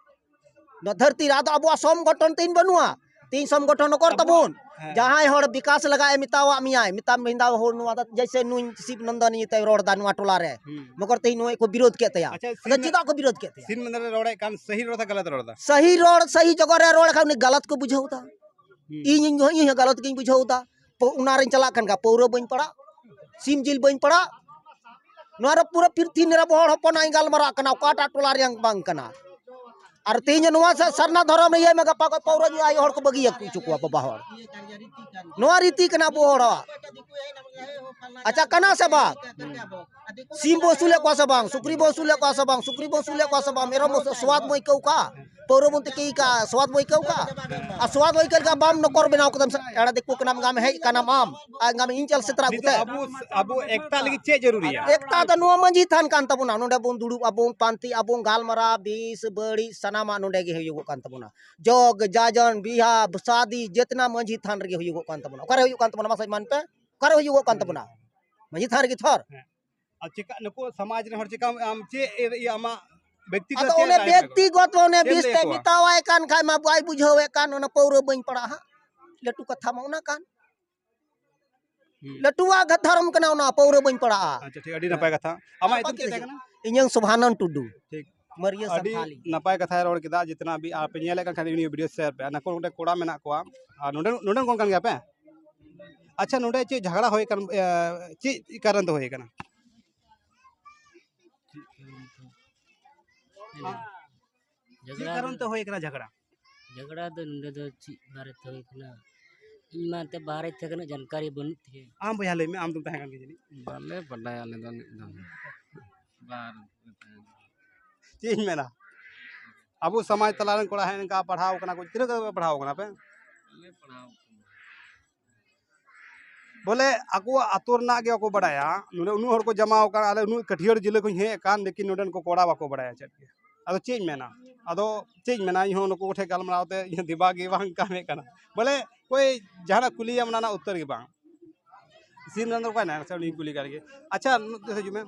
ᱱᱚᱣᱟ ᱫᱷᱟᱹᱨᱛᱤ ᱨᱮ ᱟᱫᱚ ᱟᱵᱚᱣᱟᱜ ᱥᱚᱝᱜᱚᱴᱷᱚᱱ ᱛᱤᱧ ᱵᱟᱹᱱᱩᱜᱼᱟ᱾ ᱛᱤᱧ ᱥᱚᱝᱜᱚᱴᱷᱚᱱ ᱚᱠᱚᱨ ᱟᱵᱚ ᱛᱟᱵᱚᱱ? ᱦᱮᱸ᱾ ᱡᱟᱦᱟᱸᱭ ᱦᱚᱲ ᱵᱤᱠᱟᱥ ᱞᱟᱜᱟᱜ ᱮ ᱢᱮᱛᱟᱣᱟᱜ ᱢᱮᱭᱟᱭ, ᱢᱮᱛᱟᱢ ᱢᱮᱱᱫᱟ ᱦᱚᱲ ᱱᱚᱣᱟ ᱫᱚ ᱡᱮᱭᱥᱮ ᱱᱩᱭ ᱥᱤᱵ ᱱᱚᱱᱫᱚᱱ ᱤᱭᱟᱹ ᱛᱮᱭ ᱨᱚᱲ ᱫᱟ ᱱᱚᱣᱟ ᱴᱚᱞᱟ ᱨᱮ᱾ ᱦᱩᱸ᱾ ᱢᱚᱜᱚᱨ ᱛᱮᱦᱮᱧ ᱱᱩᱭ ᱠᱚ ᱵᱤᱨᱳᱫ ᱠᱮᱫ ᱛᱟᱭᱟ᱾ ᱟᱪᱪᱷᱟ, ᱟᱫᱚ ᱥᱤᱱ ᱪᱮᱫᱟᱜ ᱠᱚ ᱵᱤᱨᱳᱫ ᱠᱮᱫ ᱛᱟᱭᱟ? ᱥᱤᱱ ᱢᱮᱱᱫᱟ ᱨᱚᱲᱮᱫ ᱠᱟᱱ ᱥᱟᱹᱦᱤ ᱨᱚᱲ ᱫᱟ ᱜᱟᱞᱟᱛ ᱨᱚᱲ ᱫᱟ? ᱥᱟᱹᱦᱤ ᱨᱚᱲ, ᱥᱟᱹᱦᱤ ᱡᱚᱜᱚ ᱨᱮ ᱨᱚᱲ ᱠᱷᱟᱱ ᱩᱱᱤ ᱜᱟᱞᱟᱛ ᱠᱚ ᱵᱩᱡᱷᱟᱹᱣ ᱫᱟ᱾ ᱦᱩᱸ᱾ ᱤᱧ, ᱤᱧ ᱦᱚᱸ, ᱤᱧ ᱦᱚᱸ ᱜᱟᱞᱟᱛ ᱜᱤᱧ ᱵᱩᱡᱷᱟᱹᱣ ᱫᱟ᱾ ᱯᱚ-, ᱚᱱᱟ ᱨᱤᱧ ᱪᱟᱞᱟᱜ ᱠᱟᱱ ᱠᱷᱟᱱ ᱯᱟᱹᱣᱨᱟᱹ ᱵᱟᱹᱧ ᱯᱟᱲᱟᱜ, ᱥᱤᱢ ᱡᱤᱞ ᱵᱟᱹᱧ ᱯᱟᱲᱟᱜ᱾ ᱱᱚᱣᱟ ᱨᱮ ᱯᱩᱨᱟᱹ ᱯᱨᱤᱛᱷᱤᱵᱤ ᱨᱮ ᱟᱵᱚ ᱦᱚᱲ ᱦᱚᱯᱚᱱᱟᱜ ᱤᱧ ᱜᱟᱞᱢᱟᱨᱟᱜ ᱠᱟᱱᱟ, ᱚᱠᱟᱴᱟᱜ ᱴᱚᱞᱟ ᱨᱮᱭᱟᱝ ᱵᱟᱝ ᱠᱟᱱᱟ᱾ ᱟᱨ ᱛᱮᱦᱮᱧ ᱱᱚᱣᱟ ᱥᱟ-, ᱥᱟᱨᱱᱟ ᱫᱷᱚᱨᱚᱢ ᱨᱮ ᱤᱭᱟᱹᱭ ᱢᱮ, ᱜᱟᱯᱟ ᱠᱷᱚᱱ ᱯᱟᱹᱣᱨᱟᱹ ᱧᱩ ᱟᱭᱳ ᱦᱚᱲ ᱠᱚ ᱵᱟᱹᱜᱤ ᱦᱚᱪᱚ ᱠᱚᱣᱟ ᱵᱟᱵᱟ ᱦᱚᱲ᱾ ᱱᱚᱣᱟ ᱨᱤᱛᱤ ᱠᱟᱱᱟ ᱟᱵᱚ ᱦᱚᱲᱟᱜ᱾ ᱟᱪᱪᱷᱟ, ᱠᱟᱱᱟ ᱥᱮ ᱵᱟᱝ? ᱥᱤᱢ ᱵᱚ ᱟᱹᱥᱩᱞᱮᱫ ᱠᱚᱣᱟ ᱥᱮ ᱵᱟᱝ? ᱥᱩᱠᱨᱤ ᱵᱚ ᱟᱹᱥᱩᱞᱮᱫ ᱠᱚᱣᱟ ᱥᱮ ᱵᱟᱝ? ᱥᱩᱠᱨᱤ ᱵᱚ ᱟᱹᱥᱩᱞᱮᱫ ᱠᱚᱣᱟ ᱥᱮ ᱵᱟᱝ? ᱢᱮᱨᱚᱢ ᱵᱚ ᱥᱣᱟᱫ ᱵᱚ ᱟᱹᱭᱠᱟᱹᱣ ᱠᱟᱜᱼᱟ? ᱯᱟᱹᱣᱨᱟᱹ ᱵᱚᱱ ᱛᱤᱠᱤ ᱠᱟᱜᱼᱟ, ᱥᱣᱟᱫ ᱵᱚ ᱟᱹᱭᱠᱟᱹᱣ ᱠᱟᱜᱼᱟ? ᱟᱨ ᱥᱣᱟᱫ ᱵᱚ ᱟᱹᱭᱠᱟᱹᱣ ᱞᱮᱠᱟ ᱵᱟᱢ ᱱᱚᱠᱚᱨ ᱵᱮᱱᱟᱣ ᱠᱟᱫᱟᱢ ᱥᱮ? ᱮᱲᱟ ᱫᱤᱠᱩ ᱠᱟᱱᱟᱢ, ᱜᱟᱢ ᱦᱮᱡ ᱠᱟᱱᱟᱢ ᱟᱢ, ᱟᱨ ᱜᱟᱢ ᱤᱧ ᱪᱟᱞ ᱥᱮᱛᱨᱟ ᱱᱤᱛᱚᱜ ᱜᱩᱛᱮ᱾ ᱟᱵᱚ, ᱟᱵᱚ ᱮᱠᱛᱟ ᱞᱟᱹᱜᱤᱫ ᱪᱮᱫ ᱡᱟᱹᱨᱩᱨᱤᱭᱟ? ᱮᱠᱛᱟ ᱫᱚ ᱱᱚᱣᱟ ᱢᱟᱹᱡᱷᱤ ᱛᱷᱟᱱ ᱠᱟᱱ ᱛᱟᱵᱚᱱᱟ᱾ ᱱᱚᱰᱮ ᱵᱚᱱ ᱫᱩᱲᱩᱵ ᱟᱵᱚᱱ, ᱯᱟᱱᱛᱮ ᱟᱵᱚᱱ, ᱜᱟᱞᱢᱟᱨᱟᱣ, ᱵᱮᱥ ᱵᱟᱹᱲᱤᱡ ᱥᱟᱱᱟᱢᱟᱜ ᱱᱚᱰᱮ ᱜᱮ ᱦᱩᱭᱩᱜᱚᱜ ᱠᱟᱱ ᱛᱟᱵᱚᱱᱟ᱾ ᱡᱚᱜᱽ, ᱡᱟᱡᱚᱱ, ᱵᱤᱦᱟ, ᱥᱟᱫᱤ, ᱡᱮᱛᱱᱟ ᱢᱟᱹᱡᱷᱤ ᱛᱷᱟᱱ ᱨᱮᱜᱮ ᱦᱩᱭᱩᱜᱚᱜ ᱠᱟᱱ ᱛᱟᱵᱚᱱᱟ᱾ ᱚᱠᱟᱨᱮ ᱦᱩᱭᱩᱜ ᱠᱟᱱ ᱛᱟᱵᱚᱱᱟ? ᱢᱟᱥᱮ ᱢᱟᱱ ᱯᱮ, ᱚᱠᱟᱨᱮ ᱦᱩᱭᱩᱜᱚᱜ ᱠᱟᱱ ᱛᱟᱵᱚᱱᱟ? ᱢᱟᱹᱡᱷᱤ ᱛᱷᱟᱱ ᱨᱮᱜᱮ ᱛᱷᱚᱨ᱾ ᱦᱮᱸ᱾ ᱟᱨ ᱪᱮᱠᱟ ᱱᱩᱠᱩ ᱥᱚᱢᱟᱡᱽ ᱨᱮᱱ ᱦᱚᱲ ᱪᱮᱠᱟ ᱟᱢ ᱪᱮᱫ ᱤᱭᱟᱹ ᱟᱢᱟᱜ ᱵᱮᱠᱛᱤᱜᱚᱛ ᱟᱫᱚ ᱪᱮᱫ ᱚᱱᱮ ᱨᱟᱭ ᱵᱮᱠᱛᱤᱜᱚᱛ, ᱚᱱᱮ ᱪᱮᱫ ᱮᱢ ᱵᱤᱥ ᱞᱟᱹᱭ ᱛᱮ ᱟᱠᱚᱣᱟ? ᱢᱮᱛᱟᱣᱟᱭ ᱠᱟᱱ ᱠᱷᱟᱡ ᱢᱟ ᱵᱟᱭ ᱵᱩᱡᱷᱟᱹᱣᱮᱫ ᱠᱟᱱ, ᱚᱱᱟ ᱯᱟᱹᱣᱨᱟᱹ ᱵᱟᱹᱧ ᱯᱟᱲᱟᱜᱼᱟ ᱦᱟᱸᱜ᱾ ᱞᱟᱹᱴᱩ ᱠᱟᱛᱷᱟ ᱢᱟ ᱚᱱᱟ ᱠᱟᱱ᱾ ᱦᱩᱸ᱾ ᱞᱟᱹᱴᱩᱣᱟᱜ ᱜᱷᱟ-, ᱫᱷᱚᱨᱚᱢ ᱠᱟᱱᱟ ᱚᱱᱟ, ᱯᱟᱹᱣᱨᱟᱹ ᱵᱟᱹᱧ ᱯᱟᱲᱟᱜᱼᱟ᱾ ᱟᱪᱪᱷᱟ, ᱴᱷᱤᱠ, ᱟᱹᱰᱤ ᱱᱟᱯᱟᱭ ᱠᱟᱛᱷᱟ᱾ ᱟᱢᱟᱜ ᱧᱩᱛᱩᱢ ᱪᱮᱫ ᱛᱟᱦᱮᱸ ᱠᱟᱱᱟ? ᱤᱧᱟᱹᱝ ᱥᱳᱵᱷᱟᱱᱚᱱ ᱴᱩᱰᱩ᱾ ᱴᱷᱤᱠ᱾ ᱢᱟᱹᱨᱤᱭᱟᱹ ᱟᱹᱰᱤ ᱥᱟᱱᱛᱷᱟᱞᱤ᱾ ᱱᱟᱯᱟᱭ ᱠᱟᱛᱷᱟᱭ ᱨᱚᱲ ᱠᱮᱫᱟ᱾ ᱡᱤᱛᱱᱟ ᱵᱷᱤ ᱟᱯᱮ ᱧᱮᱞᱮᱫ ᱠᱟᱱ ᱠᱷᱟᱱ ᱩᱱᱤ video share ᱯᱮ᱾ ᱟᱨ ᱱᱩᱠᱩ ᱱᱚᱰᱮ ᱠᱚᱲᱟ ᱢᱮᱱᱟᱜ ᱠᱚᱣᱟ᱾ ᱟᱨ ᱱᱚᱰᱮ, ᱱᱚᱰᱮᱱ ᱠᱚ ᱠᱟᱱ ᱜᱮᱭᱟ ᱯᱮ? ᱟᱪᱪᱷᱟ, ᱱᱚᱰᱮ ᱪᱮᱫ ᱡᱷᱟᱜᱽᱲᱟ ᱦᱩᱭ ᱠᱟᱱ, ᱮ, ᱪᱮᱫ ᱠᱟᱨᱚᱱ ᱛᱮ ᱦᱩᱭ ᱠᱟᱱᱟ? ᱪᱮᱫ ᱡᱷᱟᱜᱽᱲᱟ ᱠᱟᱨᱚᱱ ᱫᱚ ᱛᱮ ᱦᱩᱭ ᱠᱟᱱᱟ ᱡᱷᱟᱜᱽᱲᱟ? ᱡᱷᱟᱜᱽᱲᱟ ᱫᱚ ᱱᱚᱰᱮ ᱫᱚ ᱪᱮᱫ ᱵᱟᱨᱮ ᱛᱮ ᱦᱩᱭ ᱠᱟᱱᱟ? ᱤᱧ ᱢᱟ ᱮᱱᱛᱮ ᱵᱟᱦᱨᱮ ᱛᱟᱦᱮᱸ ᱠᱟᱱᱟ, ᱡᱟᱱᱠᱟᱨᱤ ᱵᱟᱹᱱᱩᱜ ᱛᱤᱧᱟᱹ᱾ ᱟᱢ ᱵᱚᱭᱦᱟ ᱞᱟᱹᱭ ᱢᱮ, ᱟᱢ ᱫᱚᱢ ᱛᱟᱦᱮᱸ ᱠᱟᱱ ᱜᱮᱭᱟ ᱡᱟᱹᱱᱤᱡ? ᱵᱟᱞᱮ ᱵᱟᱰᱟᱭᱟ ᱟᱞᱮ ᱫᱚ ᱢᱤᱫ ᱫᱚᱢ᱾ ᱵᱟᱨ ᱪᱮᱫ ᱤᱧ ᱢᱮᱱᱟ, ᱟᱵᱚ ᱥᱚᱢᱟᱡᱽ ᱛᱟᱞᱟ ᱨᱮᱱ ᱠᱚᱲᱟ ᱦᱮᱡ ᱞᱮᱱᱠᱷᱟᱱ ᱯᱟᱲᱦᱟᱣ ᱠᱟᱱᱟ ᱠᱚ, ᱛᱤᱱᱟᱹᱜ ᱠᱟᱛᱮ ᱯᱮ ᱯᱟᱲᱦᱟᱣ ᱠᱟᱱᱟ ᱯᱮ? ᱵᱟᱞᱮ ᱯᱟᱲᱦᱟᱣ ᱠᱟᱱᱟ᱾ ᱵᱚᱞᱮ ᱟᱠᱚᱣᱟᱜ ᱟᱹᱛᱩ ᱨᱮᱱᱟᱜ ᱜᱮ ᱵᱟᱠᱚ ᱵᱟᱲᱟᱭᱟ᱾ ᱱᱚᱰᱮ ᱩᱱᱟᱹᱜ ᱦᱚᱲ ᱠᱚ ᱡᱟᱢᱟ ᱟᱠᱟᱱ, ᱟᱞᱮ ᱩᱱᱟᱹᱜ ᱠᱟᱹᱴᱷᱤᱭᱟᱹᱲ ᱡᱤᱞᱟᱹ ᱠᱷᱚᱱ ᱦᱮᱡ ᱟᱠᱟᱱ, ᱞᱮᱠᱤᱱ ᱱᱚᱰᱮᱱ ᱠᱚ ᱠᱚᱲᱟ ᱵᱟᱠᱚ ᱵᱟᱲᱟᱭᱟ ᱪᱮᱫ ᱜᱮ᱾ ᱟᱫᱚ ᱪᱮᱫ ᱤᱧ ᱢᱮᱱᱟ, ᱟᱫᱚ ᱪᱮᱫ ᱤᱧ ᱢᱮᱱᱟ, ᱤᱧ ᱦᱚᱸ ᱱᱩᱠᱩ ᱠᱚᱴᱷᱮᱱ ᱜᱟᱞᱢᱟᱨᱟᱣ ᱛᱮ ᱤᱧᱟᱹᱜ ᱫᱤᱢᱟᱜᱽ ᱜᱮ ᱵᱟᱝ ᱠᱟᱹᱢᱤ ᱠᱟᱱᱟ᱾ ᱵᱚᱞᱮ ᱚᱠᱚᱭ ᱡᱟᱦᱟᱱᱟᱜ ᱠᱩᱞᱤᱭᱟᱢ, ᱚᱱᱟ ᱨᱮᱱᱟᱜ ᱩᱛᱛᱚᱨ ᱜᱮ ᱵᱟᱝ᱾ ᱥᱤᱱ ᱨᱮᱱ ᱫᱚ ᱚᱠᱚᱭ ᱱᱟᱭ ᱥᱮ ᱩᱱᱤ ᱠᱩᱞᱤ ᱠᱟᱱ ᱜᱮ᱾ ᱟᱪᱪᱷᱟ, ᱱᱩ-, ᱦᱤᱡᱩᱜ ᱢᱮ᱾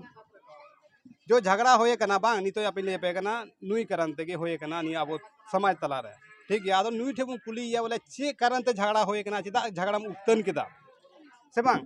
ᱡᱚ ᱡᱷᱟᱜᱽᱲᱟ ᱦᱩᱭ ᱟᱠᱟᱱᱟ ᱵᱟᱝ, ᱱᱤᱛᱚᱜ ᱟᱯᱮ ᱞᱟᱹᱭ ᱟᱯᱮ ᱠᱟᱱᱟ, ᱱᱩᱭ ᱠᱟᱨᱚᱱ ᱛᱮᱜᱮ ᱦᱩᱭ ᱟᱠᱟᱱᱟ ᱱᱤᱭᱟᱹ ᱟᱵᱚ ᱥᱚᱢᱟᱡᱽ ᱛᱟᱞᱟᱨᱮ, ᱴᱷᱤᱠ ᱜᱮᱭᱟ᱾ ᱟᱫᱚ ᱱᱩᱭ ᱴᱷᱮᱱ ᱵᱚᱱ ᱠᱩᱞᱤᱭᱮᱭᱟ ᱵᱚᱞᱮ ᱪᱮᱫ ᱠᱟᱨᱚᱱ ᱛᱮ ᱡᱷᱟᱜᱽᱲᱟ ᱦᱩᱭ ᱟᱠᱟᱱᱟ, ᱪᱮᱫᱟᱜ ᱡᱷᱟᱜᱽᱲᱟᱢ ᱩᱛᱯᱚᱱᱱ ᱠᱮᱫᱟ, ᱥᱮ ᱵᱟᱝ?